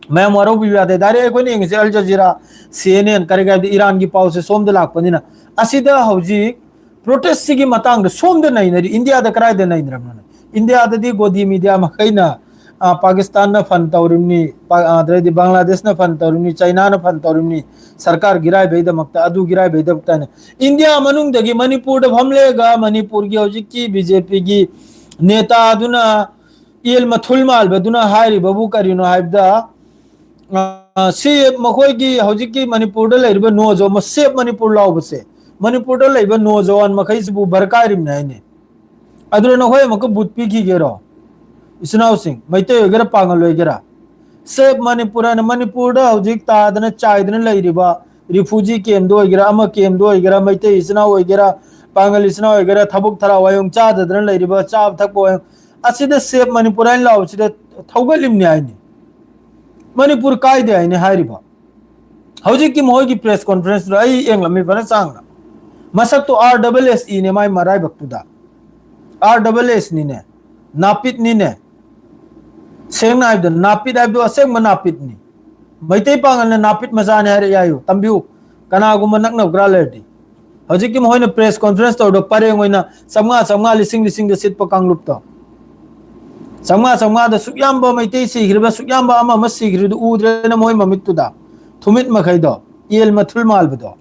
ꯃꯌꯥꯝ ꯋꯥꯔꯧꯕꯤꯕ ꯌꯥꯗꯦ꯫ ꯗꯥꯏꯔꯦꯛ ꯑꯩꯈꯣꯏꯅ ꯌꯦꯡꯉꯤꯁꯦ ꯑꯜ ꯖꯖꯤꯔꯥ, ꯁꯤ ꯑꯦꯟ ꯑꯦꯟ, ꯀꯔꯤ ꯀꯔꯤ ꯍꯥꯏꯕꯗꯤ ꯏꯔꯥꯟꯒꯤ ꯄꯥꯎꯁꯦ ꯁꯣꯝꯗ ꯂꯥꯛꯄꯅꯤꯅ꯫ ꯑꯁꯤꯗ ꯍꯧꯖꯤꯛ ꯄ꯭ꯔꯣꯇꯦꯁꯁꯤꯒꯤ ꯃꯇꯥꯡꯗ ꯁꯣꯝꯗ ꯅꯩꯅꯔꯤ, ꯏꯟꯗꯤꯌꯥꯗ ꯀꯗꯥꯏꯗ ꯅꯩꯅꯔꯕꯅꯣꯅꯦ? ꯏꯟꯗꯤꯌꯥꯗꯗꯤ ꯒꯣꯗꯤ ꯃꯤꯗꯤꯌꯥ ꯃꯈꯩꯅ, ꯑ, ꯄꯥꯀꯤꯁꯇꯥꯟꯅ ꯐꯟ ꯇꯧꯔꯤꯕꯅꯤ, ꯄꯥ-, ꯑꯗꯩꯗꯤ ꯕꯪꯒ꯭ꯂꯥꯗꯦꯁꯅ ꯐꯟ ꯇꯧꯔꯤꯕꯅꯤ, ꯆꯩꯅꯥꯅ ꯐꯟ ꯇꯧꯔꯤꯕꯅꯤ, ꯁꯔꯀꯥꯔ ꯒꯤꯔꯥꯏꯕꯩꯗꯃꯛꯇ, ꯑꯗꯨ ꯒꯤꯔꯥꯏꯕꯩꯗꯃꯛꯇ ꯍꯥꯏꯅ꯫ ꯏꯟꯗꯤꯌꯥ ꯃꯅꯨꯡꯗꯒꯤ ꯃꯅꯤꯄꯨꯔꯗ ꯐꯝꯂꯦꯒ ꯃꯅꯤꯄꯨꯔꯒꯤ ꯍꯧꯖꯤꯛꯀꯤ ꯕꯤ ꯖꯦ ꯄꯤꯒꯤ ꯅꯦꯇꯥ ꯑꯗꯨꯅ, ꯌꯦꯜ ꯃꯊꯨꯜ ꯃꯥꯜꯕꯗꯨꯅ ꯍꯥꯏꯔꯤꯕꯕꯨ ꯀꯔꯤꯅꯣ ꯍꯥꯏꯕꯗ, ꯑ, ꯁꯤ ꯃꯈꯣꯏꯒꯤ ꯍꯧꯖꯤꯛꯀꯤ ꯃꯅꯤꯄꯨꯔꯗ ꯂꯩꯔꯤꯕ ꯅꯣꯖꯣ-, ꯁꯦꯞ ꯃꯅꯤꯄꯨꯔ ꯂꯥꯎꯕꯁꯦ, ꯃꯅꯤꯄꯨꯔꯗ ꯂꯩꯕ ꯅꯣꯖꯋꯥꯟ ꯃꯈꯩꯁꯤꯕꯨ ꯚꯔꯀꯥꯏꯔꯤꯕꯅꯤ ꯍꯥꯏꯅꯦ꯫ ꯑꯗꯨꯅ ꯅꯈꯣꯏ ꯑꯃꯨꯛꯀ ꯕꯨꯠ ꯄꯤꯈꯤꯒꯦꯔꯣ? ꯏꯆꯤꯟ ꯏꯅꯥꯎꯁꯤꯡ, ꯃꯩꯇꯩ ꯑꯣꯏꯒꯦꯔꯥ ꯄꯥꯉꯜ ꯑꯣꯏꯒꯦꯔꯥ, ꯁꯦꯞ ꯃꯅꯤꯄꯨꯔ ꯍꯥꯏꯅ ꯃꯅꯤꯄꯨꯔꯗ ꯍꯧꯖꯤꯛ ꯇꯥꯗꯅ ꯆꯥꯏꯗꯅ ꯂꯩꯔꯤꯕ ꯔꯤꯐꯨꯖꯤ ꯀꯦꯝꯗ ꯑꯣꯏꯒꯦꯔꯥ, ꯑꯃ ꯀꯦꯝꯗ ꯑꯣꯏꯒꯦꯔꯥ, ꯃꯩꯇꯩ ꯏꯆꯤꯟ ꯏꯅꯥꯎ ꯑꯣꯏꯒꯦꯔꯥ, ꯄꯥꯉꯜ ꯏꯆꯤꯟ ꯏꯅꯥꯎ ꯑꯣꯏꯒꯦꯔꯥ, ꯊꯕꯛ ꯊꯔꯥ ꯋꯥꯌꯣꯡ ꯆꯥꯗꯗꯅ ꯂꯩꯔꯤꯕ, ꯆꯥꯕ ꯊꯛꯄ ꯋꯥꯌꯣꯡ, ꯑꯁꯤꯗ ꯁꯦꯞ ꯃꯅꯤꯄꯨꯔ ꯍꯥꯏꯅ ꯂꯥꯎꯕꯁꯤꯗ ꯊꯧꯒꯠꯂꯤꯕꯅꯤ ꯍꯥꯏꯅꯤ꯫ ꯃꯅꯤꯄꯨꯔ ꯀꯥꯏꯗꯦ ꯍꯥꯏꯅꯤ ꯍꯥꯏꯔꯤꯕ꯫ ꯍꯧꯖꯤꯛꯀꯤ ꯃꯈꯣꯏꯒꯤ ꯄ꯭ꯔꯦꯁ ꯀꯣꯟꯐꯔꯦꯟꯁꯇꯨꯗ ꯑꯩ ꯌꯦꯡꯂꯝꯃꯤ ꯐꯖꯅ ꯆꯥꯡꯅ꯫ ꯃꯁꯛꯇꯣ ꯑꯥꯔ ꯗꯕꯜ ꯑꯦꯁ ꯏꯅꯦ ꯃꯥꯏ ꯃꯔꯥꯏꯕꯛꯇꯨꯗ꯫ ꯑꯥꯔ ꯗꯕꯜ ꯑꯦꯁ ꯅꯤꯅꯦ, ꯅꯥꯄꯤꯠꯅꯤꯅꯦ꯫ ꯁꯦꯡꯅ ꯍꯥꯏꯕꯗ ꯅꯥꯄꯤꯠ ꯍꯥꯏꯕꯗꯣ ꯑꯁꯦꯡꯕ ꯅꯥꯄꯤꯠꯅꯤ꯫ ꯃꯩꯇꯩ ꯄꯥꯉꯜꯅ ꯅꯥꯄꯤꯠ ꯃꯆꯥꯅꯤ ꯍꯥꯏꯔ ꯌꯥꯏꯌꯨ, ꯇꯝꯕꯤꯌꯨ꯫ ꯀꯅꯥꯒꯨꯝꯕ ꯅꯛꯅꯕ ꯈꯔ ꯂꯩꯔꯗꯤ꯫ ꯍꯧꯖꯤꯛꯀꯤ ꯃꯈꯣꯏꯅ ꯄ꯭ꯔꯦꯁ ꯀꯣꯟꯐꯔꯦꯟꯁ ꯇꯧꯔꯗꯣ ꯄꯔꯦꯡ ꯑꯣꯏꯅ ꯆꯥꯝꯃꯉꯥ ꯆꯥꯝꯃꯉꯥ, ꯂꯤꯁꯤꯡ ꯂꯤꯁꯤꯡꯗ ꯁꯤꯠꯄ ꯀꯥꯡꯂꯨꯞꯇꯣ꯫ ꯆꯥꯝꯃꯉꯥ ꯆꯥꯝꯃꯉꯥꯗ ꯁꯨꯛ ꯌꯥꯝꯕ ꯃꯩꯇꯩ ꯁꯤꯈ꯭ꯔꯤꯕ, ꯁꯨꯛ ꯌꯥꯝꯕ ꯑꯃ ꯑꯃ ꯁꯤꯈ꯭ꯔꯤꯗꯨ ꯎꯗ꯭ꯔꯦꯅ ꯃꯣꯏ ꯃꯃꯤꯠꯇꯨꯗ꯫ ꯊꯨꯃꯤꯠ ꯃꯈꯩꯗꯣ, ꯌꯦꯜ ꯃꯊꯨꯜ ꯃꯥꯜꯕꯗꯣ꯫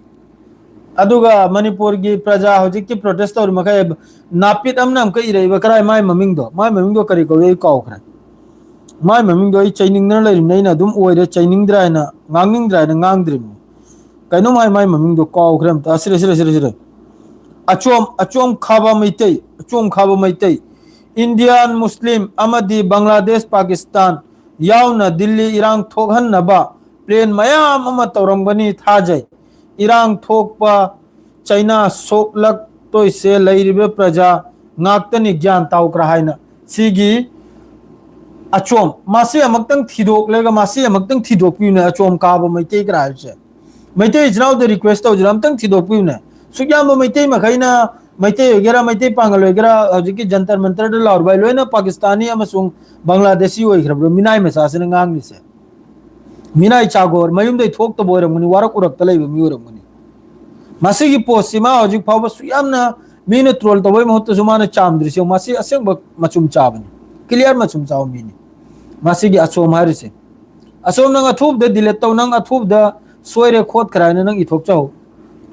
ꯑꯗꯨꯒ ꯃꯅꯤꯄꯨꯔꯒꯤ ꯄ꯭ꯔꯖꯥ ꯍꯧꯖꯤꯛꯀꯤ protest ꯇꯧꯔꯤ ꯃꯈꯩ, ꯅꯥꯄꯤꯠ ꯑꯃꯅ ꯑꯃꯨꯛꯀ ꯏꯔꯛꯏꯕ, ꯀꯔꯥꯏ, ꯃꯥꯏ ꯃꯃꯤꯡꯗꯣ, ꯃꯥꯏ ꯃꯃꯤꯡꯗꯣ ꯀꯔꯤ ꯀꯧꯏ ꯑꯩ ꯀꯥꯎꯈ꯭ꯔꯦ꯫ ꯃꯥꯏ ꯃꯃꯤꯡꯗꯣ ꯑꯩ ꯆꯩꯅꯤꯡꯗꯅ ꯂꯩꯔꯤꯕꯅꯤ, ꯑꯩꯅ ꯑꯗꯨꯝ ꯑꯣꯏꯔꯦ, ꯆꯩꯅꯤꯡꯗ꯭ꯔꯥ ꯍꯥꯏꯅ, ꯉꯥꯡꯅꯤꯡꯗ꯭ꯔꯥ ꯍꯥꯏꯅ ꯉꯥꯡꯗ꯭ꯔꯤꯕꯅꯤ꯫ ꯀꯩꯅꯣꯝ ꯍꯥꯏ, ꯃꯥꯏ ꯃꯃꯤꯡꯗꯣ ꯀꯥꯎꯈ꯭ꯔꯦ ꯑꯝꯇ꯫ ꯑꯁꯤꯔꯦ, ꯁꯤꯔꯦ, ꯁꯤꯔꯦ, ꯁꯤꯔꯦ꯫ ꯑꯆꯣꯝ, ꯑꯆꯣꯝ ꯈꯥꯕ ꯃꯩꯇꯩ, ꯑꯆꯣꯝ ꯈꯥꯕ ꯃꯩꯇꯩ꯫ Indian Muslim ꯑꯃꯗꯤ ꯕꯪꯒ꯭ꯂꯥꯗꯦꯁ, ꯄꯥꯀꯤꯁꯇꯥꯟ ꯌꯥꯎꯅ ꯗꯤꯜꯂꯤ ꯏꯔꯥꯡ ꯊꯣꯛꯍꯟꯅꯕ plan ꯃꯌꯥꯝ ꯑꯃ ꯇꯧꯔꯝꯒꯅꯤ ꯊꯥꯖꯩ꯫ ꯏꯔꯥꯡ ꯊꯣꯛꯄ ꯆꯩꯅꯥ ꯁꯣꯛꯂꯛꯇꯣꯏꯁꯦ ꯂꯩꯔꯤꯕ ꯄ꯭ꯔꯖꯥ ꯉꯥꯛꯇꯅꯤ, ꯒ꯭ꯌꯥꯟ ꯇꯥꯎꯈ꯭ꯔꯥ ꯍꯥꯏꯅ꯫ ꯁꯤꯒꯤ ꯑꯆꯣꯝ, ꯃꯁꯤ ꯑꯃꯨꯛꯇꯪ ꯊꯤꯗꯣꯛꯂꯒ, ꯃꯁꯤ ꯑꯃꯨꯛꯇꯪ ꯊꯤꯗꯣꯛꯄꯤꯌꯨꯅꯦ, ꯑꯆꯣꯝ ꯀꯥꯕ ꯃꯩꯇꯩ ꯀꯔꯥ ꯍꯥꯏꯕꯁꯦ꯫ ꯃꯩꯇꯩ ꯏꯆꯤꯟ ꯏꯅꯥꯎꯗ request ꯇꯧꯖꯔ ꯑꯝꯇꯪ ꯊꯤꯗꯣꯛꯄꯤꯌꯨꯅꯦ꯫ ꯁꯨꯛꯌꯥꯝꯕ ꯃꯩꯇꯩ ꯃꯈꯩꯅ, ꯃꯩꯇꯩ ꯑꯣꯏꯒꯦꯔꯥ, ꯃꯩꯇꯩ ꯄꯥꯡꯒꯜ ꯑꯣꯏꯒꯦꯔꯥ, ꯍꯧꯖꯤꯛꯀꯤ ꯖꯟꯇꯔ ꯃꯟꯇꯔꯗ ꯂꯥꯎꯔꯤꯕ ꯂꯣꯏꯅ ꯄꯥꯀꯤꯁꯇꯥꯅꯤ ꯑꯃꯁꯨꯡ ꯕꯪꯒ꯭ꯂꯥꯗꯦꯁꯤ ꯑꯣꯏꯈ꯭ꯔꯕ꯭ꯔꯣ? ꯃꯤꯅꯥꯏ ꯃꯆꯥꯁꯤꯅ ꯉꯥꯡꯂꯤꯁꯦ꯫ ꯃꯤꯅꯥꯏ ꯆꯥꯒꯣꯔ, ꯃꯌꯨꯝꯗꯩ ꯊꯣꯛꯇꯕ ꯑꯣꯏꯔꯝꯒꯅꯤ, ꯋꯥꯔꯛ ꯎꯔꯛꯇ ꯂꯩꯕ ꯃꯤ ꯑꯣꯏꯔꯝꯒꯅꯤ꯫ ꯃꯁꯤꯒꯤ postꯁꯤ ꯃꯥ ꯍꯧꯖꯤꯛ ꯐꯥꯎꯕ ꯁꯨꯛ ꯌꯥꯝꯅ ꯃꯤꯅ troll ꯇꯧꯕꯩ ꯃꯍꯨꯠꯇꯁꯨ ꯃꯥꯅ ꯆꯥꯝꯗ꯭ꯔꯤꯁꯦ, ꯃꯁꯤ ꯑꯁꯦꯡꯕ ꯃꯆꯨꯝ ꯆꯥꯕꯅꯤ, clear ꯃꯆꯨꯝ ꯆꯥꯕ ꯃꯤꯅꯤ꯫ ꯃꯁꯤꯒꯤ ꯑꯆꯣꯝ ꯍꯥꯏꯔꯤꯁꯦ, ꯑꯆꯣꯝ, ꯅꯪ ꯑꯊꯨꯕꯗ delete ꯇꯧ, ꯅꯪ ꯑꯊꯨꯕꯗ ꯁꯣꯏꯔꯦ ꯈꯣꯠꯈ꯭ꯔꯦ ꯍꯥꯏꯅ ꯅꯪ ꯏꯊꯣꯛꯆꯍꯧ꯫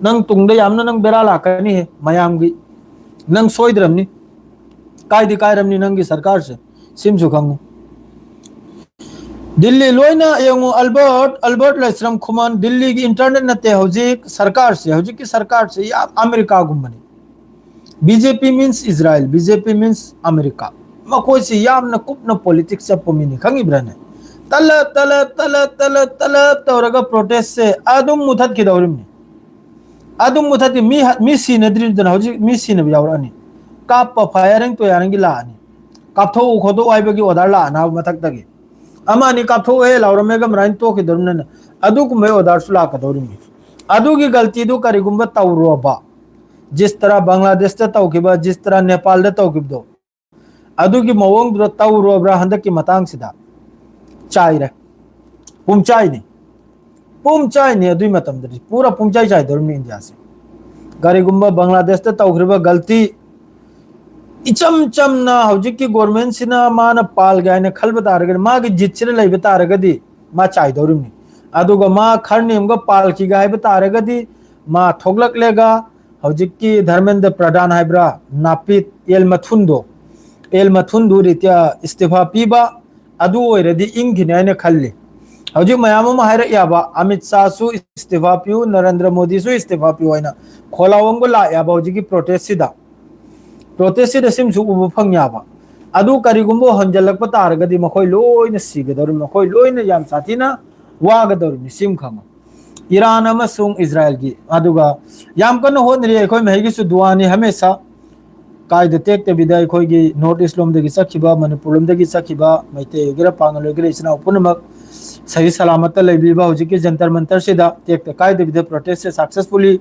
ꯅꯪ ꯇꯨꯡꯗ ꯌꯥꯝꯅ ꯅꯪ ꯕꯦꯔꯥ ꯂꯥꯛꯀꯅꯤꯍꯦ ꯃꯌꯥꯝꯒꯤ꯫ ꯅꯪ ꯁꯣꯏꯗ꯭ꯔꯕꯅꯤ, ꯀꯥꯏꯗꯤ ꯀꯥꯏꯔꯝꯅꯤ ꯅꯪꯒꯤ ꯁꯔꯀꯥꯔꯁꯦ, ꯁꯤꯝꯁꯨ ꯈꯪꯉꯨ꯫ ꯗꯤꯜꯂꯤ ꯂꯣꯏꯅ ꯌꯦꯡꯉꯨ, ꯑꯜꯕꯔꯠ, ꯑꯜꯕꯔꯠ ꯂꯥꯏꯁ꯭ꯔꯝ ꯈꯨꯃꯟ, ꯗꯤꯜꯂꯤꯒꯤ internet ꯅꯠꯇꯦ ꯍꯧꯖꯤꯛ ꯁꯔꯀꯥꯔꯁꯦ, ꯍꯧꯖꯤꯛꯀꯤ ꯁꯔꯀꯥꯔꯁꯦ ꯌꯥꯝ ꯑꯃꯦꯔꯤꯀꯥꯒꯨꯝꯕꯅꯤ꯫ BJP means Israel, BJP means America꯫ ꯃꯈꯣꯏꯁꯤ ꯌꯥꯝꯅ ꯀꯨꯞꯅ politics ꯆꯠꯄ ꯃꯤꯅꯤ, ꯈꯪꯉꯤꯕ꯭ꯔꯥꯅꯦ? ꯇꯂ, ꯇꯂ, ꯇꯂ, ꯇꯂ, ꯇꯂ ꯇꯧꯔꯒ protestꯁꯦ ꯑꯗꯨꯝ ꯃꯨꯊꯠꯈꯤꯗꯧꯔꯤꯕꯅꯤ꯫ ꯑꯗꯨꯝ ꯃꯨꯊꯠꯈꯤ, ꯃꯤ, ꯃꯤ ꯁꯤꯅꯗ꯭ꯔꯤꯗꯅ ꯍꯧꯖꯤꯛ ꯃꯤ ꯁꯤꯅꯕ ꯌꯥꯎꯔꯛꯑꯅꯤ꯫ ꯀꯥꯞꯄ firing ꯇꯣꯌꯥꯔꯤꯡꯒꯤ ꯂꯥꯛꯑꯅꯤ꯫ ꯀꯥꯞꯊꯣꯛꯎ ꯈꯣꯠꯇꯣꯛꯎ ꯍꯥꯏꯕꯒꯤ order ꯂꯥꯛꯑꯅꯤ ꯃꯊꯛꯇꯒꯤ꯫ ꯑꯃ ꯑꯅꯤ ꯀꯥꯞꯊꯣꯛꯑꯦ ꯂꯥꯎꯔꯝꯃꯦꯒ ꯃꯔꯥꯏꯅ ꯇꯣꯛꯈꯤꯗꯧꯔꯤꯕꯅꯤꯅ ꯑꯗꯨꯒꯨꯝꯕꯒꯤ orderꯁꯨ ꯂꯥꯛꯀꯗꯧꯔꯤꯕꯅꯤ꯫ ꯑꯗꯨꯒꯤ ꯒꯜꯇꯤꯗꯨ ꯀꯔꯤꯒꯨꯝꯕ ꯇꯧꯔꯨꯔꯕ, ꯖꯤꯁ ꯇꯔꯥ ꯕꯪꯒ꯭ꯂꯥꯗꯦꯁꯇ ꯇꯧꯈꯤꯕ, ꯖꯤꯁ ꯇꯔꯥ ꯅꯦꯄꯥꯜꯗ ꯇꯧꯈꯤꯕꯗꯣ, ꯑꯗꯨꯒꯤ ꯃꯑꯣꯡꯗꯨꯗ ꯇꯧꯔꯨꯔꯕ꯭ꯔꯥ ꯍꯟꯗꯛꯀꯤ ꯃꯇꯥꯡꯁꯤꯗ? ꯆꯥꯏꯔꯦ꯫ ꯄꯨꯝꯆꯥꯏꯅꯤ꯫ ꯄꯨꯝꯆꯥꯏꯅꯤ꯫ ꯑꯗꯨꯒꯤ ꯃꯇꯝꯗꯗꯤ ꯄꯨꯔꯥ ꯄꯨꯝꯆꯥꯏ ꯆꯥꯏꯗꯧꯔꯤꯕꯅꯤ ꯏꯟꯗꯤꯌꯥꯁꯦ꯫ ꯀꯔꯤꯒꯨꯝꯕ ꯕꯪꯒ꯭ꯂꯥꯗꯦꯁꯇ ꯇꯧꯈ꯭ꯔꯤꯕ ꯒꯜꯇꯤ ꯏꯆꯝ ꯆꯝꯅ ꯍꯧꯖꯤꯛꯀꯤ governmentꯁꯤꯅ ꯃꯥꯅ ꯄꯥꯜꯒꯦ ꯍꯥꯏꯅ ꯈꯜꯕ ꯇꯥꯔꯒꯗꯤ, ꯃꯥꯒꯤ ꯖꯤꯠꯁꯤꯗ ꯂꯩꯕ ꯇꯥꯔꯒꯗꯤ ꯃꯥ ꯆꯥꯏꯗꯧꯔꯤꯕꯅꯤ꯫ ꯑꯗꯨꯒ ꯃꯥ ꯈꯔ ꯅꯦꯝꯒ ꯄꯥꯜꯈꯤꯒꯦ ꯍꯥꯏꯕ ꯇꯥꯔꯒꯗꯤ ꯃꯥ ꯊꯣꯛꯂꯛꯂꯦꯒ ꯍꯧꯖꯤꯛꯀꯤ ꯙꯔꯃꯦꯟꯗ꯭ꯔ ꯄ꯭ꯔꯙꯥꯟ ꯍꯥꯏꯕ꯭ꯔꯥ, ꯅꯥꯄꯤꯠ ꯑꯦꯜ ꯃꯊꯨꯟꯗꯣ, ꯑꯦꯜ ꯃꯊꯨꯟꯗꯨ ꯔꯤꯇꯤꯌꯥ ꯏꯁꯇꯤꯐꯥ ꯄꯤꯕ, ꯑꯗꯨ ꯑꯣꯏꯔꯗꯤ ꯏꯪꯈꯤꯅꯤ ꯍꯥꯏꯅ ꯈꯜꯂꯤ꯫ ꯍꯧꯖꯤꯛ ꯃꯌꯥꯝ ꯑꯃ ꯍꯥꯏꯔꯛ ꯌꯥꯕ, ꯑꯃꯤꯠ ꯁꯥꯍꯁꯨ ꯏꯁꯇꯤꯐꯥ ꯄꯤꯌꯨ, ꯅꯔꯦꯟꯗ꯭ꯔ ꯃꯣꯗꯤꯁꯨ ꯏꯁꯇꯤꯐꯥ ꯄꯤꯌꯨ ꯍꯥꯏꯅ ꯈꯣꯜꯂꯥꯎ ꯑꯃꯒ ꯂꯥꯛ ꯌꯥꯕ ꯍꯧꯖꯤꯛꯀꯤ ꯄ꯭ꯔꯣꯇꯦꯁꯁꯤꯗ꯫ ꯄ꯭ꯔꯣꯇꯦꯁꯁꯤꯗ ꯁꯤꯝꯁꯨ ꯎꯕ ꯐꯪ ꯌꯥꯕ꯫ ꯑꯗꯨ ꯀꯔꯤꯒꯨꯝꯕ ꯍꯟꯖꯜꯂꯛꯄ ꯇꯥꯔꯒꯗꯤ ꯃꯈꯣꯏ ꯂꯣꯏꯅ ꯁꯤꯒꯗꯧꯔꯤꯕꯅꯤ, ꯃꯈꯣꯏ ꯂꯣꯏꯅ ꯌꯥꯝ ꯁꯥꯊꯤꯅ ꯋꯥꯒꯗꯧꯔꯤꯕꯅꯤ꯫ ꯁꯤꯝ ꯈꯪꯉꯣ, ꯏꯔꯥꯟ ꯑꯃꯁꯨꯡ ꯏꯖꯔꯥꯏꯜꯒꯤ꯫ ꯑꯗꯨꯒ ꯌꯥꯝ ꯀꯟꯅ ꯍꯣꯠꯅꯔꯤ ꯑꯩꯈꯣꯏ ꯃꯍꯩꯒꯤꯁꯨ ꯗꯨꯋꯥꯅꯤ ꯍꯃꯦꯁꯥ꯫ ꯀꯥꯏꯗ ꯇꯦꯛꯇꯕꯤꯗ ꯑꯩꯈꯣꯏꯒꯤ ꯅꯣꯔꯠ ꯏꯁ ꯂꯣꯝꯗꯒꯤ ꯆꯠꯈꯤꯕ, ꯃꯅꯤꯄꯨꯔ ꯂꯣꯝꯗꯒꯤ ꯆꯠꯈꯤꯕ ꯃꯩꯇꯩ ꯑꯣꯏꯒꯦꯔꯥ, ꯄꯥꯉꯜ ꯑꯣꯏꯒꯦꯔꯥ, ꯏꯆꯤꯟ ꯏꯅꯥꯎ ꯄꯨꯝꯅꯃꯛ ꯁꯍꯤ ꯁꯂꯥꯃꯠꯇ ꯂꯩꯕꯤꯕ ꯍꯧꯖꯤꯛꯀꯤ ꯖꯟꯇꯔ ꯃꯟꯇꯔꯁꯤꯗ ꯇꯦꯛꯇ ꯀꯥꯏꯗꯕꯤꯗ ꯄ꯭ꯔꯣꯇꯦꯁꯁꯦ ꯁꯛꯁꯦꯁꯐꯨꯜꯂꯤ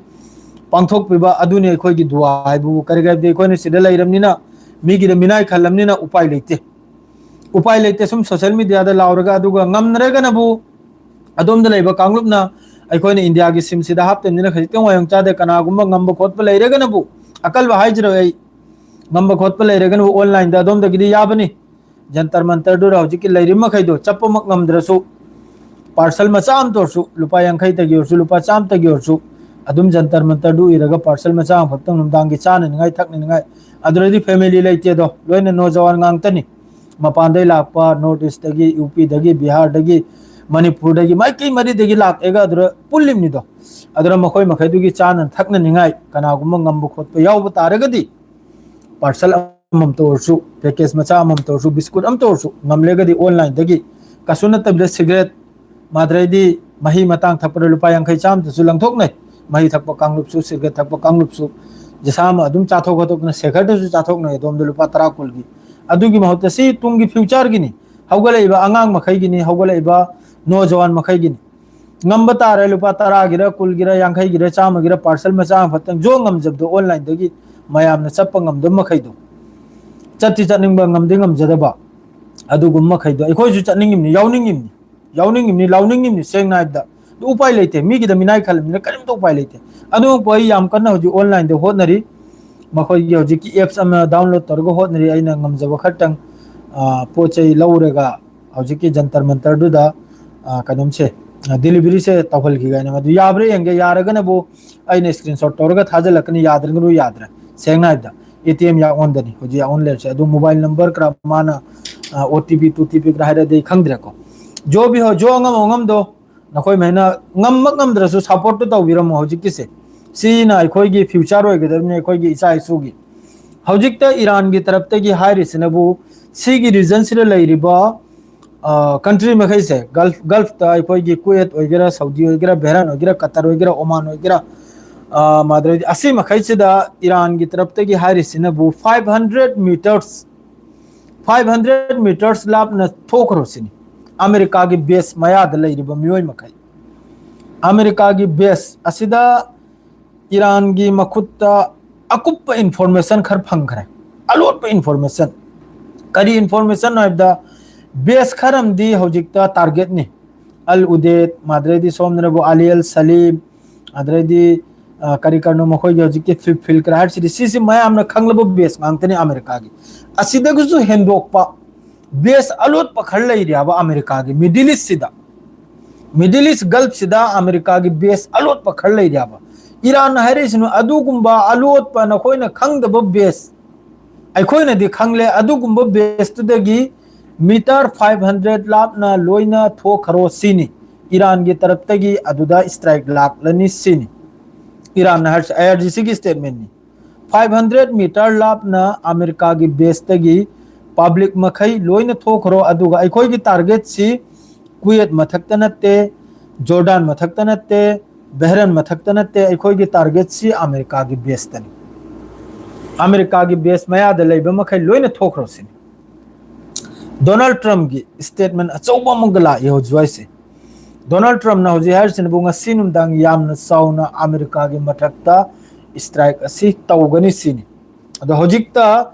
ꯄꯥꯡꯊꯣꯛꯄꯤꯕ ꯑꯗꯨꯅꯤ ꯑꯩꯈꯣꯏꯒꯤ ꯗꯨꯋꯥ ꯍꯥꯏꯕꯕꯨ꯫ ꯀꯔꯤꯒꯤꯅꯣ ꯍꯥꯏꯕꯗꯤ ꯑꯩꯈꯣꯏꯅ ꯁꯤꯗ ꯂꯩꯔꯕꯅꯤꯅ, ꯃꯤꯒꯤꯗ ꯃꯤꯅꯥꯏ ꯈꯜꯂꯕꯅꯤꯅ ꯎꯄꯥꯏ ꯂꯩꯇꯦ꯫ ꯎꯄꯥꯏ ꯂꯩꯇꯦ ꯁꯨꯝ ꯁꯣꯁꯦꯜ ꯃꯤꯗꯤꯌꯥꯗ ꯂꯥꯎꯔꯒ꯫ ꯑꯗꯨꯒ ꯉꯝꯅꯔꯒꯅꯕꯨ ꯑꯗꯣꯝꯗ ꯂꯩꯕ ꯀꯥꯡꯂꯨꯞꯅ ꯑꯩꯈꯣꯏꯅ ꯏꯟꯗꯤꯌꯥꯒꯤ ꯁꯤꯝꯁꯤꯗ ꯍꯥꯞꯇꯕꯅꯤꯅ ꯈꯖꯤꯛꯇꯪ ꯋꯥꯌꯣꯡ ꯆꯥꯗꯦ꯫ ꯀꯅꯥꯒꯨꯝꯕ ꯉꯝꯕ ꯈꯣꯠꯄ ꯂꯩꯔꯒꯅꯕꯨ, ꯑꯀꯜꯕ ꯍꯥꯏꯖꯔꯣꯏ ꯑꯩ, ꯉꯝꯕ ꯈꯣꯠꯄ ꯂꯩꯔꯒꯅꯕꯨ ꯑꯣꯟꯂꯥꯏꯟꯗ ꯑꯗꯣꯝꯗꯒꯤꯗꯤ ꯌꯥꯕꯅꯤ꯫ ꯖꯟꯇꯔ ꯃꯟꯇꯔꯗꯨꯗ ꯍꯧꯖꯤꯛꯀꯤ ꯂꯩꯔꯤꯕ ꯃꯈꯩꯗꯣ ꯆꯠꯄꯃꯛ ꯉꯝꯗ꯭ꯔꯁꯨ, ꯄꯥꯔꯁꯦꯜ ꯃꯆꯥ ꯑꯃꯇ ꯑꯣꯏꯔꯁꯨ, ꯂꯨꯄꯥ ꯌꯥꯡꯈꯩꯇꯒꯤ ꯑꯣꯏꯔꯁꯨ, ꯂꯨꯄꯥ ꯆꯥꯝꯃꯇꯒꯤ ꯑꯣꯏꯔꯁꯨ, ꯑꯗꯨꯝ ꯖꯟꯇꯔ ꯃꯟꯇꯔꯗꯨ ꯏꯔꯒ ꯄꯥꯔꯁꯦꯜ ꯃꯆꯥ ꯑꯃꯈꯛꯇꯪ ꯅꯨꯡꯗꯥꯡꯒꯤ ꯆꯥꯅꯅꯤꯡꯉꯥꯏ ꯊꯛꯅꯅꯤꯡꯉꯥꯏ꯫ ꯑꯗꯨꯗꯗꯤ ꯐꯦꯃꯤꯂꯤ ꯂꯩꯇꯦꯗꯣ, ꯂꯣꯏꯅ ꯅꯣꯖꯋꯥꯟ ꯉꯥꯛꯇꯅꯤ꯫ ꯃꯄꯥꯟꯗꯩ ꯂꯥꯛꯄ, ꯅꯣꯔꯠ ꯏꯁꯇꯒꯤ, ꯌꯨ ꯄꯤꯗꯒꯤ, ꯕꯤꯍꯥꯔꯗꯒꯤ, ꯃꯅꯤꯄꯨꯔꯗꯒꯤ, ꯃꯥꯏꯀꯩ ꯃꯔꯤꯗꯒꯤ ꯂꯥꯛꯑꯦꯒ ꯑꯗꯨꯗ ꯄꯨꯜꯂꯤꯕꯅꯤꯗꯣ꯫ ꯑꯗꯨꯅ ꯃꯈꯣꯏ ꯃꯈꯩꯗꯨꯒꯤ ꯆꯥꯅ ꯊꯛꯅꯅꯤꯡꯉꯥꯏ ꯀꯅꯥꯒꯨꯝꯕ ꯉꯝꯕ ꯈꯣꯠꯄ ꯌꯥꯎꯕ ꯇꯥꯔꯒꯗꯤ, ꯄꯥꯔꯁꯦꯜ ꯑꯃꯃꯝꯇ ꯑꯣꯏꯔꯁꯨ, ꯄꯦꯀꯦꯖ ꯃꯆꯥ ꯑꯃꯃꯝꯇ ꯑꯣꯏꯔꯁꯨ, ꯕꯤꯁꯀꯨꯠ ꯑꯃꯇ ꯑꯣꯏꯔꯁꯨ, ꯉꯝꯂꯒꯗꯤ ꯑꯣꯟꯂꯥꯏꯟꯗꯒꯤ, ꯀꯩꯁꯨ ꯅꯠꯇꯕꯤꯗ ꯁꯤꯒꯔꯦꯠ, ꯃꯥꯗ꯭ꯔꯩꯗꯤ ꯃꯍꯤ ꯃꯇꯥꯡ ꯊꯛꯄꯗ ꯂꯨꯄꯥ ꯌꯥꯡꯈꯩ ꯆꯥꯝꯃꯗꯁꯨ ꯂꯪꯊꯣꯛꯅꯩ꯫ ꯃꯍꯤ ꯊꯛꯄ ꯀꯥꯡꯂꯨꯞꯁꯨ, ꯁꯤꯒꯔꯦꯠ ꯊꯛꯄ ꯀꯥꯡꯂꯨꯞꯁꯨ, ꯖꯤꯁꯥ ꯑꯃ ꯑꯗꯨꯝ ꯆꯥꯊꯣꯛ ꯈꯣꯠꯇꯣꯛꯇꯅ ꯁꯦꯈꯔꯗꯁꯨ ꯆꯥꯊꯣꯛꯅꯩ ꯑꯗꯣꯝꯗ ꯂꯨꯄꯥ ꯇꯔꯥ ꯀꯨꯟꯒꯤ꯫ ꯑꯗꯨꯒꯤ ꯃꯍꯨꯠꯇ ꯁꯤ ꯇꯨꯡꯒꯤ ꯐ꯭ꯌꯨꯆꯔꯒꯤꯅꯤ, ꯍꯧꯒꯠꯂꯛꯏꯕ ꯑꯉꯥꯡ ꯃꯈꯩꯒꯤꯅꯤ, ꯍꯧꯒꯠꯂꯛꯏꯕ ꯅꯣꯖꯋꯥꯟ ꯃꯈꯩꯒꯤꯅꯤ꯫ ꯉꯝꯕ ꯇꯥꯔꯦ, ꯂꯨꯄꯥ ꯇꯔꯥꯒꯤꯔ, ꯀꯨꯜꯒꯤꯔ, ꯌꯥꯡꯈꯩꯒꯤꯔ, ꯆꯥꯝꯃꯒꯤꯔ, ꯄꯥꯔꯁꯦꯜ ꯃꯆꯥ ꯑꯃꯈꯛꯇꯪ ꯖꯣ ꯉꯝꯖꯕꯗꯣ, ꯑꯣꯟꯂꯥꯏꯟꯗꯒꯤ ꯃꯌꯥꯝꯅ ꯆꯠꯄ ꯉꯝꯗꯕ ꯃꯈꯩꯗꯣ, ꯆꯠꯇꯤ ꯆꯠꯅꯤꯡꯕ, ꯉꯝꯗꯤ ꯉꯝꯖꯗꯕ, ꯑꯗꯨꯒꯨꯝꯕ ꯃꯈꯩꯗꯣ ꯑꯩꯈꯣꯏꯁꯨ ꯆꯠꯅꯤꯡꯉꯤꯕꯅꯤ, ꯌꯥꯎꯅꯤꯡꯉꯤꯕꯅꯤ, ꯌꯥꯎꯅꯤꯡꯉꯤꯕꯅꯤ, ꯂꯥꯎꯅꯤꯡꯉꯤꯕꯅꯤ꯫ ꯁꯦꯡꯅ ꯍꯥꯏꯕꯗ, ꯑꯗꯨ ꯎꯄꯥꯏ ꯂꯩꯇꯦ, ꯃꯤꯒꯤꯗ ꯃꯤꯅꯥꯏ ꯈꯜꯂꯕꯅꯤꯅ ꯀꯔꯤꯝꯇ ꯎꯄꯥꯏ ꯂꯩꯇꯦ꯫ ꯑꯗꯨꯃꯛꯄꯨ ꯑꯩ ꯌꯥꯝ ꯀꯟꯅ ꯍꯧꯖꯤꯛ ꯑꯣꯟꯂꯥꯏꯟꯗ ꯍꯣꯠꯅꯔꯤ꯫ ꯃꯈꯣꯏꯒꯤ ꯍꯧꯖꯤꯛꯀꯤ ꯑꯦꯞꯁ ꯑꯃ ꯗꯥꯎꯟꯂꯣꯗ ꯇꯧꯔꯒ ꯍꯣꯠꯅꯔꯤ꯫ ꯑꯩꯅ ꯉꯝꯖꯕ ꯈꯔꯇꯪ, ꯑ, ꯄꯣꯠ ꯆꯩ ꯂꯧꯔꯒ ꯍꯧꯖꯤꯛꯀꯤ ꯖꯟꯇꯔ ꯃꯟꯇꯔꯗꯨꯗ, ꯑ, ꯀꯩꯅꯣꯝꯁꯦ, ꯗꯦꯂꯤꯚꯔꯤꯁꯦ ꯇꯧꯍꯜꯈꯤ ꯀꯥꯏꯅ꯫ ꯃꯗꯨ ꯌꯥꯕ꯭ꯔꯥ ꯌꯦꯡꯒꯦ, ꯌꯥꯔꯒꯅꯕꯨ ꯑꯩꯅ ꯁ꯭ꯀ꯭ꯔꯤꯟ ꯁꯣꯠ ꯇꯧꯔꯒ ꯊꯥꯖꯤꯜꯂꯛꯀꯅꯤ, ꯌꯥꯗ꯭ꯔꯒꯅꯕꯨ ꯌꯥꯗ꯭ꯔꯦ꯫ ꯁꯦꯡꯅ ꯍꯥꯏꯕꯗ, ꯑꯦ ꯇꯤ ꯑꯦꯝ ꯌꯥꯎꯍꯟꯗꯅꯤ ꯍꯧꯖꯤꯛ ꯌꯥꯎꯍꯟ ꯂꯩꯔꯤꯁꯦ꯫ ꯑꯗꯨ ꯃꯣꯕꯥꯏꯜ ꯅꯝꯕꯔ ꯈꯔ ꯃꯥꯅ O T P two T P ꯈꯔ ꯍꯥꯏꯔꯗꯤ ꯑꯩ ꯈꯪꯗ꯭ꯔꯦꯀꯣ꯫ ꯖꯣ ꯕꯤ ꯍꯣ, ꯖꯣ ꯑꯉꯝ ꯑꯉꯝꯗꯣ, ꯅꯈꯣꯏ ꯃꯩꯅ ꯉꯝꯃꯛ ꯉꯝꯗ꯭ꯔꯁꯨ ꯁꯞꯄꯣꯔꯠꯇꯨ ꯇꯧꯕꯤꯔꯝꯃꯣ ꯍꯧꯖꯤꯛꯀꯤꯁꯦ꯫ ꯁꯤꯅ ꯑꯩꯈꯣꯏꯒꯤ ꯐ꯭ꯌꯨꯆꯔ ꯑꯣꯏꯒꯗꯕꯅꯤ, ꯑꯩꯈꯣꯏꯒꯤ ꯏꯆꯥ ꯏꯁꯨꯒꯤ꯫ ꯍꯧꯖꯤꯛꯇ ꯏꯔꯥꯟꯒꯤ ꯇꯔꯞꯇꯒꯤ ꯍꯥꯏꯔꯤꯁꯤꯅꯕꯨ ꯁꯤꯒꯤ ꯔꯤꯖꯟꯁꯤꯗ ꯂꯩꯔꯤꯕ ꯀꯟꯇ꯭ꯔꯤ ꯃꯈꯩꯁꯦ, ꯒꯜꯐ, ꯒꯜꯐꯇ ꯑꯩꯈꯣꯏꯒꯤ ꯀꯨꯋꯦꯠ ꯑꯣꯏꯒꯦꯔꯥ, ꯁꯥꯎꯗꯤ ꯑꯣꯏꯒꯦꯔꯥ, ꯕꯦꯍꯔꯥꯟ ꯑꯣꯏꯒꯦꯔꯥ, ꯀꯇꯔ ꯑꯣꯏꯒꯦꯔꯥ, ꯑꯣꯃꯥꯟ ꯑꯣꯏꯒꯦꯔꯥ, ꯑ, ꯃꯗꯨꯗꯩꯗꯤ ꯑꯁꯤ ꯃꯈꯩꯁꯤꯗ ꯏꯔꯥꯟꯒꯤ ꯇꯔꯞꯇꯒꯤ ꯍꯥꯏꯔꯤꯁꯤꯅꯕꯨ five hundred meters, five hundred meters ꯂꯥꯞꯅ ꯊꯣꯛꯈ꯭ꯔꯣ ꯁꯤꯅꯤ꯫ ꯑꯃꯦꯔꯤꯀꯥꯒꯤ ꯕꯦꯁ ꯃꯌꯥꯗ ꯂꯩꯔꯤꯕ ꯃꯤꯑꯣꯏ ꯃꯈꯩ, ꯑꯃꯦꯔꯤꯀꯥꯒꯤ ꯕꯦꯁ ꯑꯁꯤꯗ ꯏꯔꯥꯟꯒꯤ ꯃꯈꯨꯠꯇ ꯑꯀꯨꯞꯄ ꯏꯟꯐꯣꯔꯃꯦꯁꯟ ꯈꯔ ꯐꯪꯈ꯭ꯔꯦ꯫ ꯑꯂꯣꯠꯄ ꯏꯟꯐꯣꯔꯃꯦꯁꯟ꯫ ꯀꯔꯤ ꯏꯟꯐꯣꯔꯃꯦꯁꯟ ꯍꯥꯏꯕꯗ, ꯕꯦꯁ ꯈꯔ ꯑꯃꯗꯤ ꯍꯧꯖꯤꯛꯇ ꯇꯥꯔꯒꯦꯠꯅꯤ꯫ ꯑꯜ ꯎꯗꯦꯗ, ꯃꯗꯨꯗꯩꯗꯤ ꯁꯣꯝꯗꯅꯕꯨ ꯑꯂꯤ ꯑꯜ ꯁꯂꯤꯝ, ꯑꯗꯨꯗꯩꯗꯤ, ꯑ, ꯀꯔꯤ ꯀꯔꯤꯅꯣ ꯃꯈꯣꯏꯒꯤ ꯍꯧꯖꯤꯛꯀꯤ ꯐꯤꯞ ꯐꯤꯜ ꯀꯔꯥꯏꯠꯁꯤꯗꯤ, ꯁꯤꯁꯤ ꯃꯌꯥꯝꯅ ꯈꯪꯂꯕ ꯕꯦꯁ ꯉꯥꯛꯇꯅꯤ ꯑꯃꯦꯔꯤꯀꯥꯒꯤ꯫ ꯑꯁꯤꯗꯒꯤꯁꯨ ꯍꯦꯟꯗꯣꯛꯄ ꯕꯦꯁ ꯑꯂꯣꯠꯄ ꯈꯔ ꯂꯩꯔꯤ ꯍꯥꯏꯕ ꯑꯃꯦꯔꯤꯀꯥꯒꯤ ꯃꯤꯗꯜ ꯏꯁꯁꯤꯗ꯫ ꯃꯤꯗꯜ ꯏꯁ ꯒꯜꯐꯁꯤꯗ ꯑꯃꯦꯔꯤꯀꯥꯒꯤ ꯕꯦꯁ ꯑꯂꯣꯠꯄ ꯈꯔ ꯂꯩꯔꯤ ꯍꯥꯏꯕ꯫ ꯏꯔꯥꯟꯅ ꯍꯥꯏꯔꯛꯏꯁꯤꯅ ꯑꯗꯨꯒꯨꯝꯕ ꯑꯂꯣꯠꯄ ꯅꯈꯣꯏꯅ ꯈꯪꯗꯕ ꯕꯦꯁ, ꯑꯩꯈꯣꯏꯅꯗꯤ ꯈꯪꯂꯦ, ꯑꯗꯨꯒꯨꯝꯕ ꯕꯦꯁꯇꯨꯗꯒꯤ ꯃꯤꯇꯔ five hundred ꯂꯥꯞꯅ ꯂꯣꯏꯅ ꯊꯣꯛꯈ꯭ꯔꯣ ꯁꯤꯅꯤ꯫ ꯏꯔꯥꯟꯒꯤ ꯇꯔꯞꯇꯒꯤ ꯑꯗꯨꯗ ꯏꯁꯇ꯭ꯔꯥꯏꯛ ꯂꯥꯛꯂꯅꯤ ꯁꯤꯅꯤ꯫ ꯏꯔꯥꯟꯅ ꯍꯥꯏꯔꯤꯁꯦ ꯑꯥꯏ ꯑꯥꯔ ꯖꯤ ꯁꯤꯒꯤ ꯁ꯭ꯇꯦꯠꯃꯦꯟꯅꯤ꯫ Five hundred meter ꯂꯥꯞꯅ ꯑꯃꯦꯔꯤꯀꯥꯒꯤ ꯕꯦꯁꯇꯒꯤ ꯄꯕ꯭ꯂꯤꯛ ꯃꯈꯩ ꯂꯣꯏꯅ ꯊꯣꯛꯈ꯭ꯔꯣ, ꯑꯗꯨꯒ ꯑꯩꯈꯣꯏꯒꯤ ꯇꯥꯔꯒꯦꯠꯁꯤ ꯀꯨꯋꯦꯠ ꯃꯊꯛꯇ ꯅꯠꯇꯦ, ꯖꯣꯔꯗꯥꯟ ꯃꯊꯛꯇ ꯅꯠꯇꯦ, ꯕꯦꯍꯔꯟ ꯃꯊꯛꯇ ꯅꯠꯇꯦ, ꯑꯩꯈꯣꯏꯒꯤ ꯇꯥꯔꯒꯦꯠꯁꯤ ꯑꯃꯦꯔꯤꯀꯥꯒꯤ ꯕꯦꯁꯇꯅꯤ꯫ ꯑꯃꯦꯔꯤꯀꯥꯒꯤ ꯕꯦꯁ ꯃꯌꯥꯗ ꯂꯩꯕ ꯃꯈꯩ ꯂꯣꯏꯅ ꯊꯣꯛꯈ꯭ꯔꯣ ꯁꯤꯅꯤ꯫ ꯗꯣꯅꯥꯜꯗ ꯇ꯭ꯔꯝꯞꯀꯤ ꯁ꯭ꯇꯦꯠꯃꯦꯟ ꯑꯆꯧꯕ ꯑꯃꯒ ꯂꯥꯛꯏ ꯍꯧꯖꯤꯛ ꯍꯥꯏꯁꯦ꯫ ꯗꯣꯅꯥꯜꯗ ꯇ꯭ꯔꯝꯞꯅ ꯍꯧꯖꯤꯛ ꯍꯥꯏꯔꯤꯁꯤꯅꯕꯨ ꯉꯁꯤ ꯅꯨꯡꯗꯥꯡ ꯌꯥꯝꯅ ꯆꯥꯎꯅ ꯑꯃꯦꯔꯤꯀꯥꯒꯤ ꯃꯊꯛꯇ ꯏꯁꯇ꯭ꯔꯥꯏꯛ ꯑꯁꯤ ꯇꯧꯒꯅꯤ ꯁꯤꯅꯤ꯫ ꯑꯗꯣ ꯍꯧꯖꯤꯛꯇ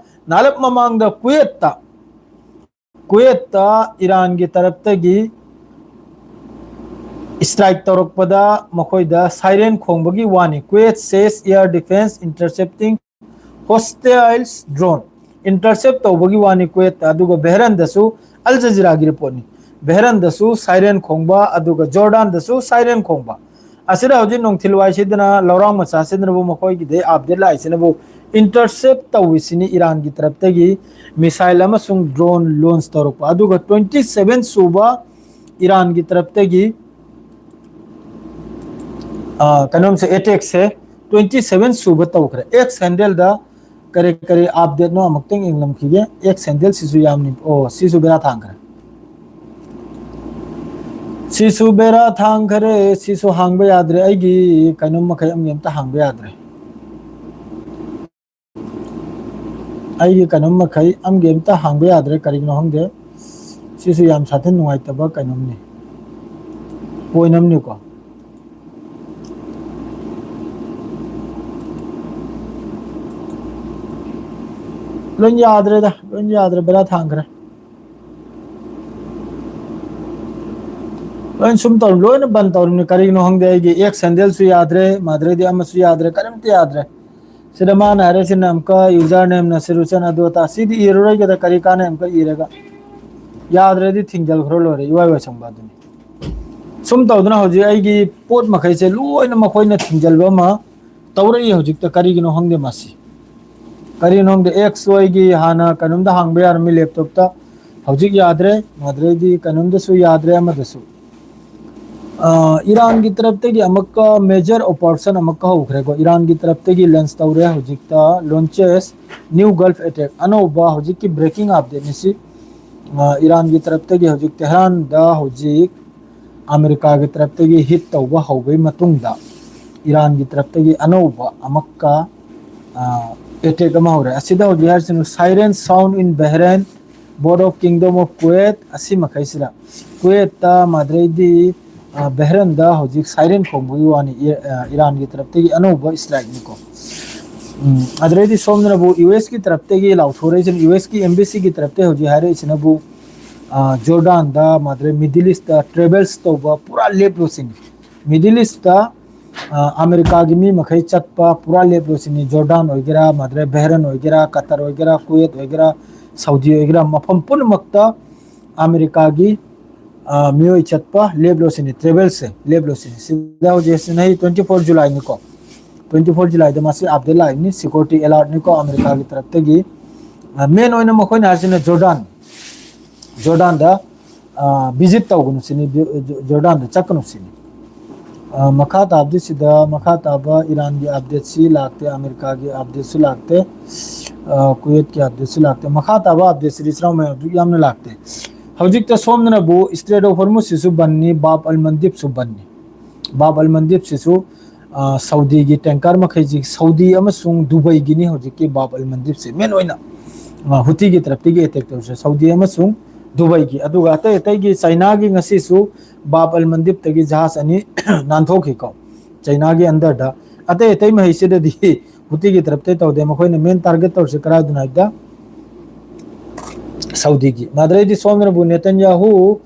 ꯅꯍꯥꯟꯂꯞ ꯃꯃꯥꯡꯗ ꯀꯨꯋꯦꯠꯇ, ꯀꯨꯋꯦꯠꯇ ꯏꯔꯥꯟꯒꯤ ꯇꯔꯞꯇꯒꯤ ꯏꯁꯇ꯭ꯔꯥꯏꯛ ꯇꯧꯔꯛꯄꯗ ꯃꯈꯣꯏꯗ ꯁꯥꯏꯔꯦꯟ ꯈꯣꯡꯕꯒꯤ ꯋꯥꯅꯤ꯫ Kuwait says air defense intercepting hostiles drone꯫ Intercept ꯇꯧꯕꯒꯤ ꯋꯥꯅꯤ ꯀꯨꯋꯦꯠꯇ, ꯑꯗꯨꯒ ꯕꯦꯍꯔꯟꯗꯁꯨ꯫ ꯑꯜ ꯖꯖꯤꯔꯥꯒꯤ ꯔꯤꯄꯣꯔꯠꯅꯤ꯫ ꯕꯦꯍꯔꯟꯗꯁꯨ ꯁꯥꯏꯔꯦꯟ ꯈꯣꯡꯕ, ꯑꯗꯨꯒ ꯖꯣꯔꯗꯥꯟꯗꯁꯨ ꯁꯥꯏꯔꯦꯟ ꯈꯣꯡꯕ꯫ ꯑꯁꯤꯗ ꯍꯧꯖꯤꯛ ꯅꯣꯡꯊꯤꯜ ꯋꯥꯏꯁꯤꯗꯅ ꯂꯧꯔꯥꯡ ꯃꯆꯥꯁꯤꯗꯅꯕꯨ ꯃꯈꯣꯏꯒꯤꯗꯤ ꯑꯞꯗꯦꯠ ꯂꯥꯛꯏꯁꯤꯅꯕꯨ ꯏꯟꯇꯔꯁꯦꯞ ꯇꯧꯔꯤꯁꯤꯅꯤ ꯏꯔꯥꯟꯒꯤ ꯇꯔꯞꯇꯒꯤ ꯃꯤꯁꯥꯏꯜ ꯑꯃꯁꯨꯡ ꯗ꯭ꯔꯣꯟ ꯂꯣꯟꯁ ꯇꯧꯔꯛꯄ꯫ ꯑꯗꯨꯒ twenty seven ꯁꯨꯕ ꯏꯔꯥꯟꯒꯤ ꯇꯔꯞꯇꯒꯤ, ꯑ, ꯀꯩꯅꯣꯝꯁꯦ, ꯑꯦꯇꯦꯛꯁꯦ twenty seven ꯁꯨꯕ ꯇꯧꯈ꯭ꯔꯦ꯫ ꯑꯦꯛꯁ ꯍꯦꯟꯗꯦꯜꯗ ꯀꯔꯤ ꯀꯔꯤ ꯑꯞꯗꯦꯠꯅꯣ ꯑꯃꯨꯛꯇꯪ ꯌꯦꯡꯂꯝꯈꯤꯒꯦ꯫ ꯑꯦꯛꯁ ꯍꯦꯟꯗꯦꯜꯁꯤꯁꯨ ꯌꯥꯝꯅꯤ꯫ ꯑꯣ, ꯁꯤꯁꯨ ꯕꯦꯔꯥ ꯊꯥꯡꯈ꯭ꯔꯦ꯫ ꯁꯤꯁꯨ ꯕꯦꯔꯥ ꯊꯥꯡꯈꯔꯦ꯫ ꯁꯤꯁꯨ ꯍꯥꯡꯕ ꯌꯥꯗ꯭ꯔꯦ꯫ ꯑꯩꯒꯤ ꯀꯩꯅꯣꯝ ꯃꯈꯩ ꯑꯃꯒꯤ ꯑꯝꯇ ꯍꯥꯡꯕ ꯌꯥꯗ꯭ꯔꯦ꯫ ꯑꯩꯒꯤ ꯀꯩꯅꯣꯝ ꯃꯈꯩ ꯑꯃꯒꯤ ꯑꯝꯇ ꯍꯥꯡꯕ ꯌꯥꯗ꯭ꯔꯦ꯫ ꯀꯔꯤꯒꯤꯅꯣ ꯈꯪꯗꯦ꯫ ꯁꯤꯁꯨ ꯌꯥꯝ ꯁꯥꯊꯤꯅ ꯅꯨꯡꯉꯥꯏꯇꯕ ꯀꯩꯅꯣꯝꯅꯤ꯫ ꯄꯣꯏꯟ ꯑꯃꯅꯤꯀꯣ꯫ ꯂꯣꯏ ꯌꯥꯗ꯭ꯔꯦꯗ, ꯂꯣꯏ ꯌꯥꯗ꯭ꯔꯦ, ꯕꯦꯔꯥ ꯊꯥꯡꯈ꯭ꯔꯦ꯫ ꯂꯣꯏ ꯁꯨꯝ ꯇꯧꯔ, ꯂꯣꯏꯅ ꯕꯟ ꯇꯧꯔꯤꯕꯅꯤ꯫ ꯀꯔꯤꯒꯤꯅꯣ ꯈꯪꯗꯦ, ꯑꯩꯒꯤ ꯑꯦꯛꯁ ꯍꯦꯟꯗꯦꯜꯁꯨ ꯌꯥꯗ꯭ꯔꯦ, ꯃꯥꯗ꯭ꯔꯩꯗꯤ ꯑꯃꯁꯨ ꯌꯥꯗ꯭ꯔꯦ, ꯀꯔꯤꯝꯇ ꯌꯥꯗ꯭ꯔꯦ꯫ ꯁꯤꯗ ꯃꯥꯅ ꯍꯥꯏꯔꯤꯁꯤꯅ ꯑꯃꯨꯛꯀ ꯌꯨꯖꯔ ꯅꯦꯝ ꯅꯁꯤꯔ ꯍꯨꯁꯦꯟ ꯑꯗꯨ ꯑꯗꯥ, ꯁꯤꯗꯤ ꯏꯔꯔꯣꯏꯒꯦꯗ, ꯀꯔꯤ ꯀꯥꯟꯅꯩ ꯑꯃꯨꯛꯀ ꯏꯔꯒ꯫ ꯌꯥꯗ꯭ꯔꯗꯤ ꯊꯤꯡꯖꯤꯜꯈ꯭ꯔꯣ ꯂꯣꯏꯔꯦ, ꯏꯋꯥꯏ ꯋꯥꯏꯁꯪꯕ ꯑꯗꯨꯅꯤ꯫ ꯁꯨꯝ ꯇꯧꯗꯅ ꯍꯧꯖꯤꯛ ꯑꯩꯒꯤ ꯄꯣꯠ ꯃꯈꯩꯁꯦ ꯂꯣꯏꯅ ꯃꯈꯣꯏꯅ ꯊꯤꯡꯖꯤꯜꯕ ꯑꯃ ꯇꯧꯔꯛꯏ ꯍꯧꯖꯤꯛꯇ꯫ ꯀꯔꯤꯒꯤꯅꯣ ꯈꯪꯗꯦ ꯃꯁꯤ꯫ ꯀꯔꯤꯒꯤꯅꯣ ꯈꯪꯗꯦ, ꯑꯦꯛꯁ ꯋꯥꯏꯒꯤ ꯍꯥꯟꯅ ꯀꯩꯅꯣꯝꯗ ꯍꯥꯡꯕ ꯌꯥꯔꯝꯃꯤ ꯂꯦꯞꯇꯣꯞꯇ, ꯍꯧꯖꯤꯛ ꯌꯥꯗ꯭ꯔꯦ꯫ ꯃꯗꯨꯗꯩꯗꯤ ꯀꯩꯅꯣꯝꯗꯁꯨ ꯌꯥꯗ꯭ꯔꯦ, ꯑꯃꯗꯁꯨ꯫ ꯑ, ꯏꯔꯥꯟꯒꯤ ꯇꯔꯞꯇꯒꯤ ꯑꯃꯨꯛꯀ ꯃꯦꯖꯔ ꯑꯣꯄꯔꯦꯁꯟ ꯑꯃꯨꯛꯀ ꯍꯧꯈ꯭ꯔꯦꯀꯣ꯫ ꯏꯔꯥꯟꯒꯤ ꯇꯔꯞꯇꯒꯤ ꯂꯟꯁ ꯇꯧꯔꯦ ꯍꯧꯖꯤꯛꯇ, ꯂꯣꯟꯆꯦꯁ ꯅ꯭ꯌꯨ ꯒꯜꯐ ꯑꯦꯇꯦꯛ, ꯑꯅꯧꯕ ꯍꯧꯖꯤꯛꯀꯤ ꯕ꯭ꯔꯦꯀꯤꯡ ꯑꯞꯗꯦꯠꯅꯤ ꯁꯤ꯫ ꯑ, ꯏꯔꯥꯟꯒꯤ ꯇꯔꯞꯇꯒꯤ ꯍꯧꯖꯤꯛ ꯇꯦꯍꯔꯥꯟꯗ ꯍꯧꯖꯤꯛ ꯑꯃꯦꯔꯤꯀꯥꯒꯤ ꯇꯔꯞꯇꯒꯤ ꯍꯤꯠ ꯇꯧꯕ ꯍꯧꯕꯒꯤ ꯃꯇꯨꯡꯗ ꯏꯔꯥꯟꯒꯤ ꯇꯔꯞꯇꯒꯤ ꯑꯅꯧꯕ ꯑꯃꯛꯀ, ꯑ, ꯑꯦꯇꯦꯛ ꯑꯃ ꯍꯧꯔꯦ꯫ ꯑꯁꯤꯗ ꯍꯧꯖꯤꯛ ꯍꯥꯏꯔꯤꯁꯤꯅ Siren Sound in Bahrain, Board of Kingdom of Kuwait, ꯑꯁꯤ ꯃꯈꯩꯁꯤꯗ꯫ ꯀꯨꯋꯦꯠꯇ, ꯃꯗꯨꯗꯩꯗꯤ, ꯑ, ꯕꯍꯔꯦꯟꯗ ꯍꯧꯖꯤꯛ ꯁꯥꯏꯔꯦꯟ ꯈꯣꯡꯕꯒꯤ ꯋꯥꯅꯤ, ꯏ-, ꯑ, ꯏꯔꯥꯟꯒꯤ ꯇꯔꯞꯇꯒꯤ ꯑꯅꯧꯕ ꯏꯁꯇ꯭ꯔꯥꯏꯛꯅꯤꯀꯣ꯫ ꯎꯝ, ꯑꯗꯨꯗꯩꯗꯤ ꯁꯣꯝꯗꯅꯕꯨ ꯌꯨ ꯑꯦꯁꯀꯤ ꯇꯔꯞꯇꯒꯤ ꯂꯥꯎꯊꯣꯔꯛꯏꯁꯤꯅ, ꯌꯨ ꯑꯦꯁꯀꯤ ꯑꯦꯝꯕꯦꯁꯤꯒꯤ ꯇꯔꯞꯇꯒꯤ ꯍꯧꯖꯤꯛ ꯍꯥꯏꯔꯛꯏꯁꯤꯅꯕꯨ, ꯑ, ꯖꯣꯔꯗꯥꯟꯗ, ꯃꯗꯨꯗꯩ ꯃꯤꯗꯜ ꯏꯁꯇ ꯇ꯭ꯔꯦꯚꯦꯜꯁ ꯇꯧꯕ ꯄꯨꯔꯥ ꯂꯦꯞꯂꯣꯁꯤꯅꯤ꯫ ꯃꯤꯗꯜ ꯏꯁꯇ, ꯑ, ꯑꯃꯦꯔꯤꯀꯥꯒꯤ ꯃꯤ ꯃꯈꯩ ꯆꯠꯄ ꯄꯨꯔꯥ ꯂꯦꯞꯂꯣꯁꯤꯅꯤ꯫ ꯖꯣꯔꯗꯥꯟ ꯑꯣꯏꯒꯦꯔꯥ, ꯃꯗꯨꯗꯩ ꯕꯍꯔꯦꯟ ꯑꯣꯏꯒꯦꯔꯥ, ꯀꯇꯔ ꯑꯣꯏꯒꯦꯔꯥ, ꯀꯨꯋꯦꯠ ꯑꯣꯏꯒꯦꯔꯥ, ꯁꯥꯎꯗꯤ ꯑꯣꯏꯒꯦꯔꯥ, ꯃꯐꯝ ꯄꯨꯝꯅꯃꯛꯇ ꯑꯃꯦꯔꯤꯀꯥꯒꯤ ꯑ, ꯃꯤꯑꯣꯏ ꯆꯠꯄ ꯂꯦꯞꯂꯣ ꯁꯤꯅꯤ, travelꯁꯦ ꯂꯦꯞꯂꯣ ꯁꯤꯅꯤ꯫ ꯁꯤꯗ ꯍꯧꯖꯤꯛ ꯁꯤꯅ ꯑꯩ twenty four Julyꯅꯤꯀꯣ, twenty four Julyꯗ ꯃꯁꯤ update ꯂꯥꯛꯏꯕꯅꯤ, security alertꯅꯤꯀꯣ ꯑꯃꯦꯔꯤꯀꯥꯒꯤ ꯇꯔꯞꯇꯒꯤ꯫ ꯑ, main ꯑꯣꯏꯅ ꯃꯈꯣꯏꯅ ꯍꯥꯏꯁꯤꯅ ꯖꯣꯔꯗꯥꯟ, ꯖꯣꯔꯗꯥꯟꯗ, ꯑ, visit ꯇꯧꯒꯅꯨ ꯁꯤꯅꯤ, ꯖꯣ-, ꯖꯣꯔꯗꯥꯟꯗ ꯆꯠꯀꯅꯨ ꯁꯤꯅꯤ꯫ ꯑ, ꯃꯈꯥ ꯇꯥꯕꯗꯤ ꯁꯤꯗ, ꯃꯈꯥ ꯇꯥꯕ ꯏꯔꯥꯟꯒꯤ updateꯁꯤ ꯂꯥꯛꯇꯦ, ꯑꯃꯦꯔꯤꯀꯥꯒꯤ updateꯁꯨ ꯂꯥꯛꯇꯦ, ꯑ, ꯀꯨꯋꯦꯠꯀꯤ updateꯁꯤ ꯂꯥꯛꯇꯦ꯫ ꯃꯈꯥ ꯇꯥꯕ updateꯁꯤꯗꯤ ꯏꯆꯤꯟ ꯏꯅꯥꯎ ꯃꯌꯥꯝ ꯍꯧꯖꯤꯛ ꯌꯥꯝꯅ ꯂꯥꯛꯇꯦ꯫ ꯍꯧꯖꯤꯛꯇ ꯁꯣꯝꯗꯅꯕꯨ Strait of Hormuzꯁꯤꯁꯨ ꯕꯟꯅꯤ, ꯕꯥꯕ ꯑꯜ ꯃꯟꯗꯤꯞꯁꯨ ꯕꯟꯅꯤ꯫ ꯕꯥꯕ ꯑꯜ ꯃꯟꯗꯤꯞꯁꯤꯁꯨ, ꯑ, ꯁꯥꯎꯗꯤꯒꯤ tanker ꯃꯈꯩꯁꯤ, ꯁꯥꯎꯗꯤ ꯑꯃꯁꯨꯡ ꯗꯨꯕꯩꯒꯤꯅꯤ ꯍꯧꯖꯤꯛꯀꯤ ꯕꯥꯕ ꯑꯜ ꯃꯟꯗꯤꯞꯁꯦ꯫ Main ꯑꯣꯏꯅ, ꯑ, ꯍꯨꯇꯤꯒꯤ ꯇꯔꯞꯇꯒꯤ attack ꯇꯧꯔꯤꯁꯦ ꯁꯥꯎꯗꯤ ꯑꯃꯁꯨꯡ ꯗꯨꯕꯩꯒꯤ꯫ ꯑꯗꯨꯒ ꯑꯇꯩ ꯑꯇꯩꯒꯤ ꯆꯥꯏꯅꯥꯒꯤ ꯉꯁꯤꯁꯨ ꯕꯥꯕ ꯑꯜ ꯃꯟꯗꯤꯞꯇꯒꯤ ꯖꯍꯥꯖ ꯑꯅꯤ ꯅꯥꯟꯊꯣꯛꯈꯤꯀꯣ, ꯆꯥꯏꯅꯥꯒꯤ underꯗ꯫ ꯑꯇꯩ ꯑꯇꯩ ꯃꯍꯩꯁꯤꯗꯗꯤ ꯍꯨꯇꯤꯒꯤ ꯇꯔꯞꯇꯒꯤ ꯇꯧꯗꯦ꯫ ꯃꯈꯣꯏꯅ main target ꯇꯧꯔꯤꯁꯦ ꯀꯗꯥꯏꯗꯅꯣ ꯍꯥꯏꯕꯗ ꯁꯥꯎꯗꯤꯒꯤ꯫ ꯃꯥꯗ꯭ꯔꯩꯗꯤ ꯁꯣꯝꯗꯅꯕꯨ ꯅꯦꯇꯟꯌꯥꯍꯨ,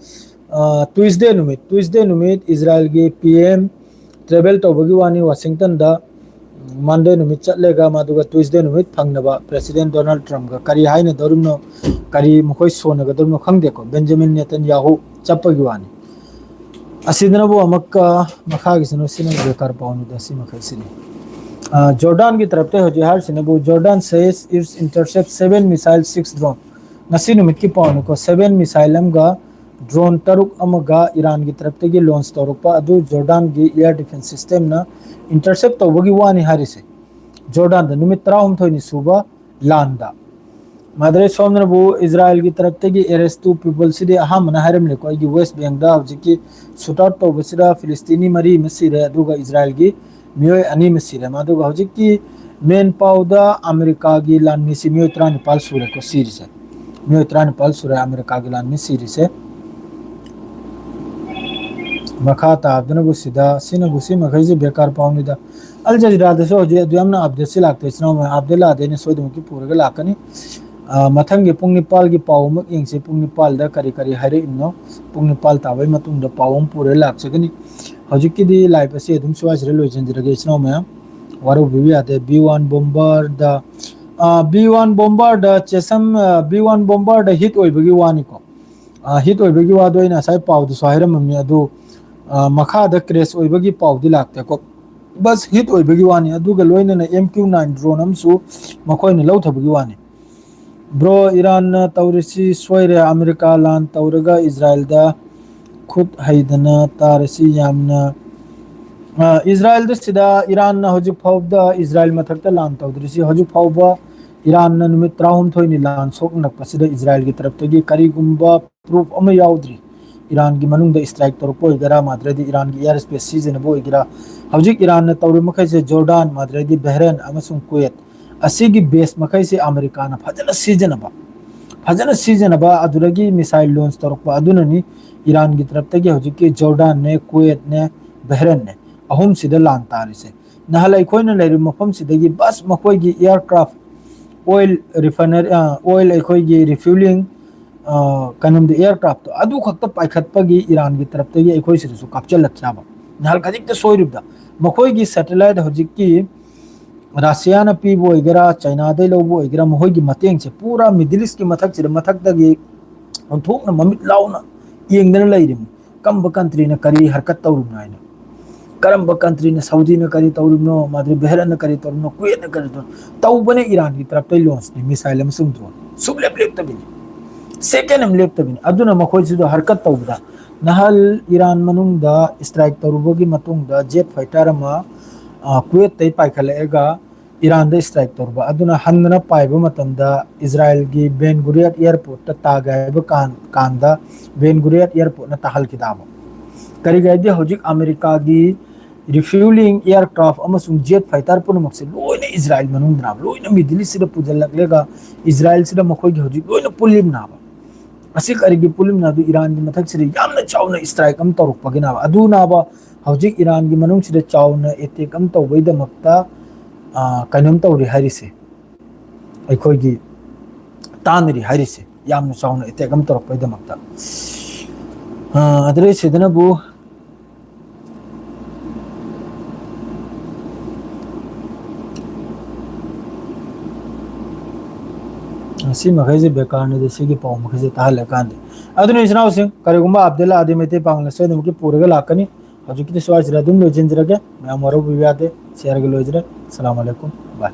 ꯑ, Tuesday ꯅꯨꯃꯤꯠ, Tuesday ꯅꯨꯃꯤꯠ ꯏꯖꯔꯥꯏꯜꯒꯤ P M travel ꯇꯧꯕꯒꯤ ꯋꯥꯅꯤ ꯋꯥꯁꯤꯡꯇꯟꯗ꯫ Monday ꯅꯨꯃꯤꯠ ꯆꯠꯂꯒ ꯃꯗꯨꯒ Tuesday ꯅꯨꯃꯤꯠ ꯐꯪꯅꯕ President Donald Trumpꯀ ꯀꯔꯤ ꯍꯥꯏꯅꯗꯧꯔꯤꯕꯅꯣ, ꯀꯔꯤ ꯃꯈꯣꯏ ꯁꯣꯟꯅꯒꯗꯧꯔꯤꯕꯅꯣ ꯈꯪꯗꯦꯀꯣ꯫ ꯕꯦꯟꯖꯥꯃꯤꯟ ꯅꯦꯇꯟꯌꯥꯍꯨ ꯆꯠꯄꯒꯤ ꯋꯥꯅꯤ꯫ ꯑꯁꯤꯗꯅꯕꯨ ꯑꯃꯨꯛꯀ ꯃꯈꯥꯒꯤꯁꯤꯅ ꯁꯤꯅ ꯕꯦꯀꯥꯔ ꯄꯥꯎꯅꯤꯗ ꯁꯤ ꯃꯈꯩꯁꯤꯅꯤ꯫ ꯑ, ꯖꯣꯔꯗꯥꯟꯒꯤ ꯇꯔꯞꯇ ꯍꯧꯖꯤꯛ ꯍꯥꯏꯔꯤꯁꯤꯅꯕꯨ Jordan says it's intercept seven missile, six drone꯫ ꯉꯁꯤ ꯅꯨꯃꯤꯠꯀꯤ ꯄꯥꯎꯅꯤꯀꯣ, seven missile ꯑꯃꯒ drone ꯇꯔꯨꯛ ꯑꯃꯒ ꯏꯔꯥꯟꯒꯤ ꯇꯔꯞꯇꯒꯤ launch ꯇꯧꯔꯛꯄ ꯑꯗꯨ ꯖꯣꯔꯗꯥꯟꯒꯤ air defense systemꯅ intercept ꯇꯧꯕꯒꯤ ꯋꯥꯅꯤ ꯍꯥꯏꯔꯤꯁꯦ꯫ ꯖꯣꯔꯗꯥꯟꯗ ꯅꯨꯃꯤꯠ ꯇꯔꯥꯍꯨꯝꯗꯣꯏꯅꯤ ꯁꯨꯕ ꯂꯥꯟꯗ꯫ ꯃꯥꯗ꯭ꯔꯦ ꯁꯣꯝꯗꯅꯕꯨ ꯏꯖꯔꯥꯏꯜꯒꯤ ꯇꯔꯞꯇꯒꯤ arrest two peopleꯁꯤꯗꯤ ꯑꯍꯥꯟꯕꯅ ꯍꯥꯏꯔꯝꯂꯦꯀꯣ, ꯑꯩꯒꯤ West Bankꯗ ꯍꯧꯖꯤꯛꯀꯤ shoot out ꯇꯧꯕꯁꯤꯗ ꯐꯤꯂꯤꯁꯇꯤꯅꯤ ꯃꯔꯤ ꯑꯃ ꯁꯤꯔꯦ, ꯑꯗꯨꯒ ꯏꯖꯔꯥꯏꯜꯒꯤ ꯃꯤꯑꯣꯏ ꯑꯅꯤ ꯑꯃ ꯁꯤꯔꯦ꯫ ꯑꯗꯨꯒ ꯍꯧꯖꯤꯛꯀꯤ main ꯄꯥꯎꯗ ꯑꯃꯦꯔꯤꯀꯥꯒꯤ ꯂꯥꯟꯃꯤꯁꯤ ꯃꯤꯑꯣꯏ ꯇꯔꯥꯅꯤꯄꯥꯜ ꯁꯨꯔꯦꯀꯣ ꯁꯤꯔꯤꯁꯦ, ꯃꯤꯑꯣꯏ ꯇꯔꯥꯅꯤꯄꯥꯜ ꯁꯨꯔꯦ ꯑꯃꯦꯔꯤꯀꯥꯒꯤ ꯂꯥꯟꯃꯤ ꯁꯤꯔꯤꯁꯦ꯫ ꯃꯈꯥ ꯇꯥꯗꯅꯕꯨ ꯁꯤꯗ, ꯁꯤꯅꯕꯨ ꯁꯤ ꯃꯈꯩꯁꯤ ꯕꯦꯀꯥꯔ ꯄꯥꯎꯅꯤꯗ꯫ ꯑꯜ ꯖꯖꯤꯔꯥꯗꯁꯨ ꯍꯧꯖꯤꯛ ꯑꯗꯨ ꯌꯥꯝꯅ updateꯁꯤ ꯂꯥꯛꯇꯦ, ꯏꯆꯤꯟ ꯏꯅꯥꯎ ꯃꯌꯥꯝ꯫ Update ꯂꯥꯛꯑꯗꯤ ꯑꯩꯅ ꯁꯣꯏꯗꯅꯃꯛꯀꯤ ꯄꯨꯔꯒ ꯂꯥꯛꯀꯅꯤ꯫ ꯑ, ꯃꯊꯪꯒꯤ ꯄꯨꯡ ꯅꯤꯄꯥꯜꯒꯤ ꯄꯥꯎ ꯑꯃꯨꯛ ꯌꯦꯡꯁꯤ꯫ ꯄꯨꯡ ꯅꯤꯄꯥꯜꯗ ꯀꯔꯤ ꯀꯔꯤ ꯍꯥꯏꯔꯛꯏꯕꯅꯣ? ꯄꯨꯡ ꯅꯤꯄꯥꯜ ꯇꯥꯕꯒꯤ ꯃꯇꯨꯡꯗ ꯄꯥꯎ ꯑꯃ ꯄꯨꯔꯒ ꯂꯥꯛꯆꯒꯅꯤ꯫ ꯍꯧꯖꯤꯛꯀꯤꯗꯤ live ꯑꯁꯤ ꯑꯗꯨꯝ ꯁ꯭ꯋꯥꯏꯁꯤꯗ ꯂꯣꯏꯁꯤꯟꯖꯔꯒꯦ, ꯏꯆꯤꯟ ꯏꯅꯥꯎ ꯃꯌꯥꯝ꯫ ꯋꯥꯔꯧꯕꯤꯕ ꯌꯥꯗꯦ꯫ B one bomberꯗ, ꯑ, B one bomberꯗ ꯆꯦꯁꯝ, ꯑ, B one bomberꯗ hit ꯑꯣꯏꯕꯒꯤ ꯋꯥꯅꯤꯀꯣ꯫ ꯍꯤꯠ ꯑꯣꯏꯕꯒꯤ ꯋꯥꯗꯣ ꯑꯩꯅ ꯉꯁꯥꯏ ꯄꯥꯎꯗꯁꯨ ꯍꯥꯏꯔꯝꯃꯝꯃꯤ, ꯑꯗꯨ ꯑ, ꯃꯈꯥꯗ ꯀ꯭ꯔꯦꯁ ꯑꯣꯏꯕꯒꯤ ꯄꯥꯎꯗꯤ ꯂꯥꯛꯇꯦꯀꯣ꯫ ꯕꯁ ꯍꯤꯠ ꯑꯣꯏꯕꯒꯤ ꯋꯥꯅꯤ, ꯑꯗꯨꯒ ꯂꯣꯏꯅꯅ ꯑꯦꯝ ꯀ꯭ꯌꯨ ꯅꯥꯏꯟ ꯗ꯭ꯔꯣꯟ ꯑꯃꯁꯨ ꯃꯈꯣꯏꯅ ꯂꯧꯊꯕꯒꯤ ꯋꯥꯅꯤ꯫ ꯕ꯭ꯔꯣ, ꯏꯔꯥꯟꯅ ꯇꯧꯔꯤꯁꯤ ꯁꯣꯏꯔꯦ꯫ ꯑꯃꯦꯔꯤꯀꯥ ꯂꯥꯟ ꯇꯧꯔꯒ ꯏꯖꯔꯥꯏꯜꯗ ꯈꯨꯠ ꯍꯩꯗꯅ ꯇꯥꯔꯤꯁꯤ ꯌꯥꯝꯅ, ꯑ, ꯏꯖꯔꯥꯏꯜꯗ ꯁꯤꯗ ꯏꯔꯥꯟꯅ ꯍꯧꯖꯤꯛ ꯐꯥꯎꯕꯗ ꯏꯖꯔꯥꯏꯜ ꯃꯊꯛꯇ ꯂꯥꯟ ꯇꯧꯗ꯭ꯔꯤꯁꯤ, ꯍꯧꯖꯤꯛ ꯐꯥꯎꯕ ꯏꯔꯥꯟꯅ ꯅꯨꯃꯤꯠ ꯇꯔꯥꯍꯨꯝꯗꯣꯏꯅꯤ ꯂꯥꯟ ꯁꯣꯛꯅꯔꯛꯄꯁꯤꯗ ꯏꯖꯔꯥꯏꯜꯒꯤ ꯇꯔꯞꯇꯒꯤ ꯀꯔꯤꯒꯨꯝꯕ ꯄ꯭ꯔꯨꯐ ꯑꯃ ꯌꯥꯎꯗ꯭ꯔꯤ꯫ ꯏꯔꯥꯟꯒꯤ ꯃꯅꯨꯡꯗ ꯏꯁꯇ꯭ꯔꯥꯏꯛ ꯇꯧꯔꯛꯄ ꯑꯣꯏꯒꯦꯔꯥ, ꯃꯥꯗ꯭ꯔꯗꯤ ꯏꯔꯥꯟꯒꯤ ꯑꯦꯌꯔ ꯁ꯭ꯄꯦꯁ ꯁꯤꯖꯤꯟꯅꯕ ꯑꯣꯏꯒꯦꯔꯥ, ꯍꯧꯖꯤꯛ ꯏꯔꯥꯟꯅ ꯇꯧꯔꯤꯕ ꯃꯈꯩꯁꯦ ꯖꯣꯔꯗꯥꯟ, ꯃꯥꯗ꯭ꯔꯗꯤ ꯕꯍꯔꯦꯟ ꯑꯃꯁꯨꯡ ꯀꯨꯋꯦꯠ, ꯑꯁꯤꯒꯤ ꯕꯦꯁ ꯃꯈꯩꯁꯦ ꯑꯃꯦꯔꯤꯀꯥꯅ ꯐꯖꯅ ꯁꯤꯖꯤꯟꯅꯕ, ꯐꯖꯅ ꯁꯤꯖꯤꯟꯅꯕ, ꯑꯗꯨꯗꯒꯤ ꯃꯤꯁꯥꯏꯜ ꯂꯣꯟꯆ ꯇꯧꯔꯛꯄ ꯑꯗꯨꯅꯅꯤ ꯏꯔꯥꯟꯒꯤ ꯇꯔꯞꯇꯒꯤ ꯍꯧꯖꯤꯛꯀꯤ ꯖꯣꯔꯗꯥꯟꯅꯦ, ꯀꯨꯋꯦꯠꯅꯦ, ꯕꯍꯔꯦꯟꯅꯦ, ꯑꯍꯨꯝꯁꯤꯗ ꯂꯥꯟ ꯇꯥꯔꯤꯁꯦ꯫ ꯅꯍꯥꯟ ꯑꯩꯈꯣꯏꯅ ꯂꯩꯔꯤꯕ ꯃꯐꯝꯁꯤꯗꯒꯤ ꯕꯁ ꯃꯈꯣꯏꯒꯤ ꯑꯦꯌꯔꯀ꯭ꯔꯥꯐ, ꯑꯣꯏꯜ ꯔꯤꯐꯥꯏꯅꯔꯤ, ꯑ, ꯑꯣꯏꯜ ꯑꯩꯈꯣꯏꯒꯤ ꯔꯤꯐ꯭ꯌꯨꯂꯤꯡ, ꯑ, ꯀꯩꯅꯣꯝꯗ ꯑꯦꯌꯔꯀ꯭ꯔꯥꯐꯇꯣ ꯑꯗꯨ ꯈꯛꯇ ꯄꯥꯏꯈꯠꯄꯒꯤ ꯏꯔꯥꯟꯒꯤ ꯇꯔꯞꯇꯒꯤ ꯑꯩꯈꯣꯏ ꯁꯤꯗꯁꯨ ꯀꯥꯞꯆꯜꯂꯛꯈ꯭ꯔꯕ꯫ ꯅꯍꯥꯟ ꯈꯖꯤꯛꯇ ꯁꯣꯏꯔꯤꯕꯗ ꯃꯈꯣꯏꯒꯤ ꯁꯦꯇꯦꯂꯥꯏꯠ ꯍꯧꯖꯤꯛꯀꯤ ꯔꯁꯤꯌꯥꯅ ꯄꯤꯕ ꯑꯣꯏꯒꯦꯔꯥ, ꯆꯥꯏꯅꯥꯗꯩ ꯂꯧꯕ ꯑꯣꯏꯒꯦꯔꯥ, ꯃꯈꯣꯏꯒꯤ ꯃꯇꯦꯡꯁꯦ ꯄꯨꯔꯥ ꯃꯤꯗꯜ ꯏꯁꯀꯤ ꯃꯊꯛꯁꯤꯗ, ꯃꯊꯛꯇꯒꯤ ꯑꯣꯟꯊꯣꯛꯅ ꯃꯃꯤꯠ ꯂꯥꯎꯅ ꯌꯦꯡꯗꯅ ꯂꯩꯔꯤꯕꯅꯤ꯫ ꯀꯔꯝꯕ ꯀꯟꯇ꯭ꯔꯤꯅ ꯀꯔꯤ ꯍꯔꯀꯠ ꯇꯧꯔꯤꯕꯅꯣ ꯍꯥꯏꯅ, ꯀꯔꯝꯕ ꯀꯟꯇ꯭ꯔꯤꯅ, ꯁꯥꯎꯗꯤꯅ ꯀꯔꯤ ꯇꯧꯔꯤꯕꯅꯣ, ꯃꯥꯗ꯭ꯔꯤ ꯕꯦꯍꯔꯟꯅ ꯀꯔꯤ ꯇꯧꯔꯤꯕꯅꯣ, ꯀꯨꯋꯦꯠꯅ ꯀꯔꯤ ꯇꯧꯔꯤꯕꯅꯣ, ꯇꯧꯕꯅ ꯏꯔꯥꯟꯒꯤ ꯇꯔꯞꯇꯩ ꯂꯣꯟꯁꯅꯤ, ꯃꯤꯁꯥꯏꯜ ꯑꯃꯁꯨꯡ ꯗ꯭ꯔꯣꯟ ꯁꯨꯡꯂꯦꯞ ꯂꯦꯞꯇꯕꯤꯅꯤ, ꯁꯦꯀꯦꯟ ꯑꯃ ꯂꯦꯞꯇꯕꯤꯅꯤ꯫ ꯑꯗꯨꯅ ꯃꯈꯣꯏꯁꯤꯗ ꯍꯔꯀꯠ ꯇꯧꯕꯗ ꯅꯍꯜ ꯏꯔꯥꯟ ꯃꯅꯨꯡꯗ ꯏꯁꯇ꯭ꯔꯥꯏꯛ ꯇꯧꯔꯨꯕꯒꯤ ꯃꯇꯨꯡꯗ ꯖꯦꯠ ꯐꯥꯏꯇꯔ ꯑꯃ, ꯑ, ꯀꯨꯋꯦꯠꯇꯩ ꯄꯥꯏꯈꯠꯂꯛꯑꯒ ꯏꯔꯥꯟꯗ ꯏꯁꯇ꯭ꯔꯥꯏꯛ ꯇꯧꯔꯨꯕ ꯑꯗꯨꯅ ꯍꯟꯗꯅ ꯄꯥꯏꯕ ꯃꯇꯝꯗ ꯏꯖꯔꯥꯏꯜꯒꯤ ꯕꯦꯟ ꯒꯨꯔꯤꯌꯠ ꯑꯦꯌꯔꯄꯣꯔꯠꯇ ꯇꯥꯒꯦ ꯍꯥꯏꯕ ꯀꯥꯟ-, ꯀꯥꯟꯗ ꯕꯦꯟ ꯒꯨꯔꯤꯌꯠ ꯑꯦꯌꯔꯄꯣꯔꯠꯅ ꯇꯥꯍꯜꯈꯤꯗꯕ꯫ ꯀꯔꯤꯒꯤ ꯍꯥꯏꯗꯤ ꯍꯧꯖꯤꯛ ꯑꯃꯦꯔꯤꯀꯥꯒꯤ ꯔꯤꯐ꯭ꯌꯨꯂꯤꯡ ꯑꯦꯌꯔꯀ꯭ꯔꯥꯐ ꯑꯃꯁꯨꯡ ꯖꯦꯠ ꯐꯥꯏꯇꯔ ꯄꯨꯝꯅꯃꯛꯁꯦ ꯂꯣꯏꯅ ꯏꯖꯔꯥꯏꯜ ꯃꯅꯨꯡꯗꯅ ꯂꯣꯏꯅ ꯃꯤꯗꯜ ꯏꯁꯁꯤꯗ ꯄꯨꯁꯤꯜꯂꯛꯂꯒ ꯏꯖꯔꯥꯏꯜꯁꯤꯗ ꯃꯈꯣꯏꯒꯤ ꯍꯧꯖꯤꯛ ꯂꯣꯏꯅ ꯄꯨꯜꯂꯤꯕꯅꯥꯕ꯫ ꯑꯁꯤ ꯀꯔꯤꯒꯤ ꯄꯨꯜꯂꯤꯕꯅꯣ ꯍꯥꯏꯕꯗ ꯏꯔꯥꯟꯒꯤ ꯃꯊꯛꯁꯤꯗ ꯌꯥꯝꯅ ꯆꯥꯎꯅ ꯏꯁꯇ꯭ꯔꯥꯏꯛ ꯑꯃ ꯇꯧꯔꯛꯄꯒꯤꯅꯥꯕ꯫ ꯑꯗꯨꯅꯥꯕ ꯍꯧꯖꯤꯛ ꯏꯔꯥꯟꯒꯤ ꯃꯅꯨꯡꯁꯤꯗ ꯆꯥꯎꯅ ꯑꯦꯇꯦꯛ ꯑꯃ ꯇꯧꯕꯒꯤꯗꯃꯛꯇ, ꯑ, ꯀꯩꯅꯣꯝ ꯇꯧꯔꯤ ꯍꯥꯏꯔꯤꯁꯦ꯫ ꯑꯩꯈꯣꯏꯒꯤ ꯇꯥꯟꯅꯔꯤ ꯍꯥꯏꯔꯤꯁꯦ ꯌꯥꯝꯅ ꯆꯥꯎꯅ ꯑꯦꯇꯦꯛ ꯑꯃ ꯇꯧꯔꯛꯄꯒꯤꯗꯃꯛꯇ꯫ ꯑ, ꯑꯗꯨꯗꯩ ꯁꯤꯗꯅꯕꯨ ꯃꯁꯤ ꯃꯈꯩꯁꯦ ꯕꯦꯀꯥꯔꯅꯤꯗ, ꯁꯤꯒꯤ ꯄꯥꯎ ꯃꯈꯩꯁꯦ ꯇꯥꯍꯜꯂꯀꯥꯟꯗ꯫ ꯑꯗꯨꯅ ꯏꯆꯤꯟ ꯏꯅꯥꯎꯁꯤꯡ, ꯀꯔꯤꯒꯨꯝꯕ ꯑꯞꯗꯦꯠ ꯂꯥꯛꯑꯗꯤ ꯃꯩꯇꯩ ꯄꯥꯉꯜꯅ ꯁꯣꯏꯗꯅꯃꯛꯀꯤ ꯄꯨꯔꯒ ꯂꯥꯛꯀꯅꯤ꯫ ꯍꯧꯖꯤꯛꯀꯤꯗꯤ ꯁ꯭ꯋꯥꯏꯁꯤꯗ ꯑꯗꯨꯝ ꯂꯣꯏꯁꯤꯟꯖꯔꯒꯦ꯫ ꯃꯌꯥꯝ ꯋꯥꯔꯧꯕꯤꯕ ꯌꯥꯗꯦ꯫ ꯁꯤꯌꯥꯔꯒ ꯂꯣꯏꯖꯔꯦ꯫ ꯑꯁꯂꯥꯃꯨ ꯑꯂꯩꯀꯨꯝ꯫ ꯕꯥꯏ꯫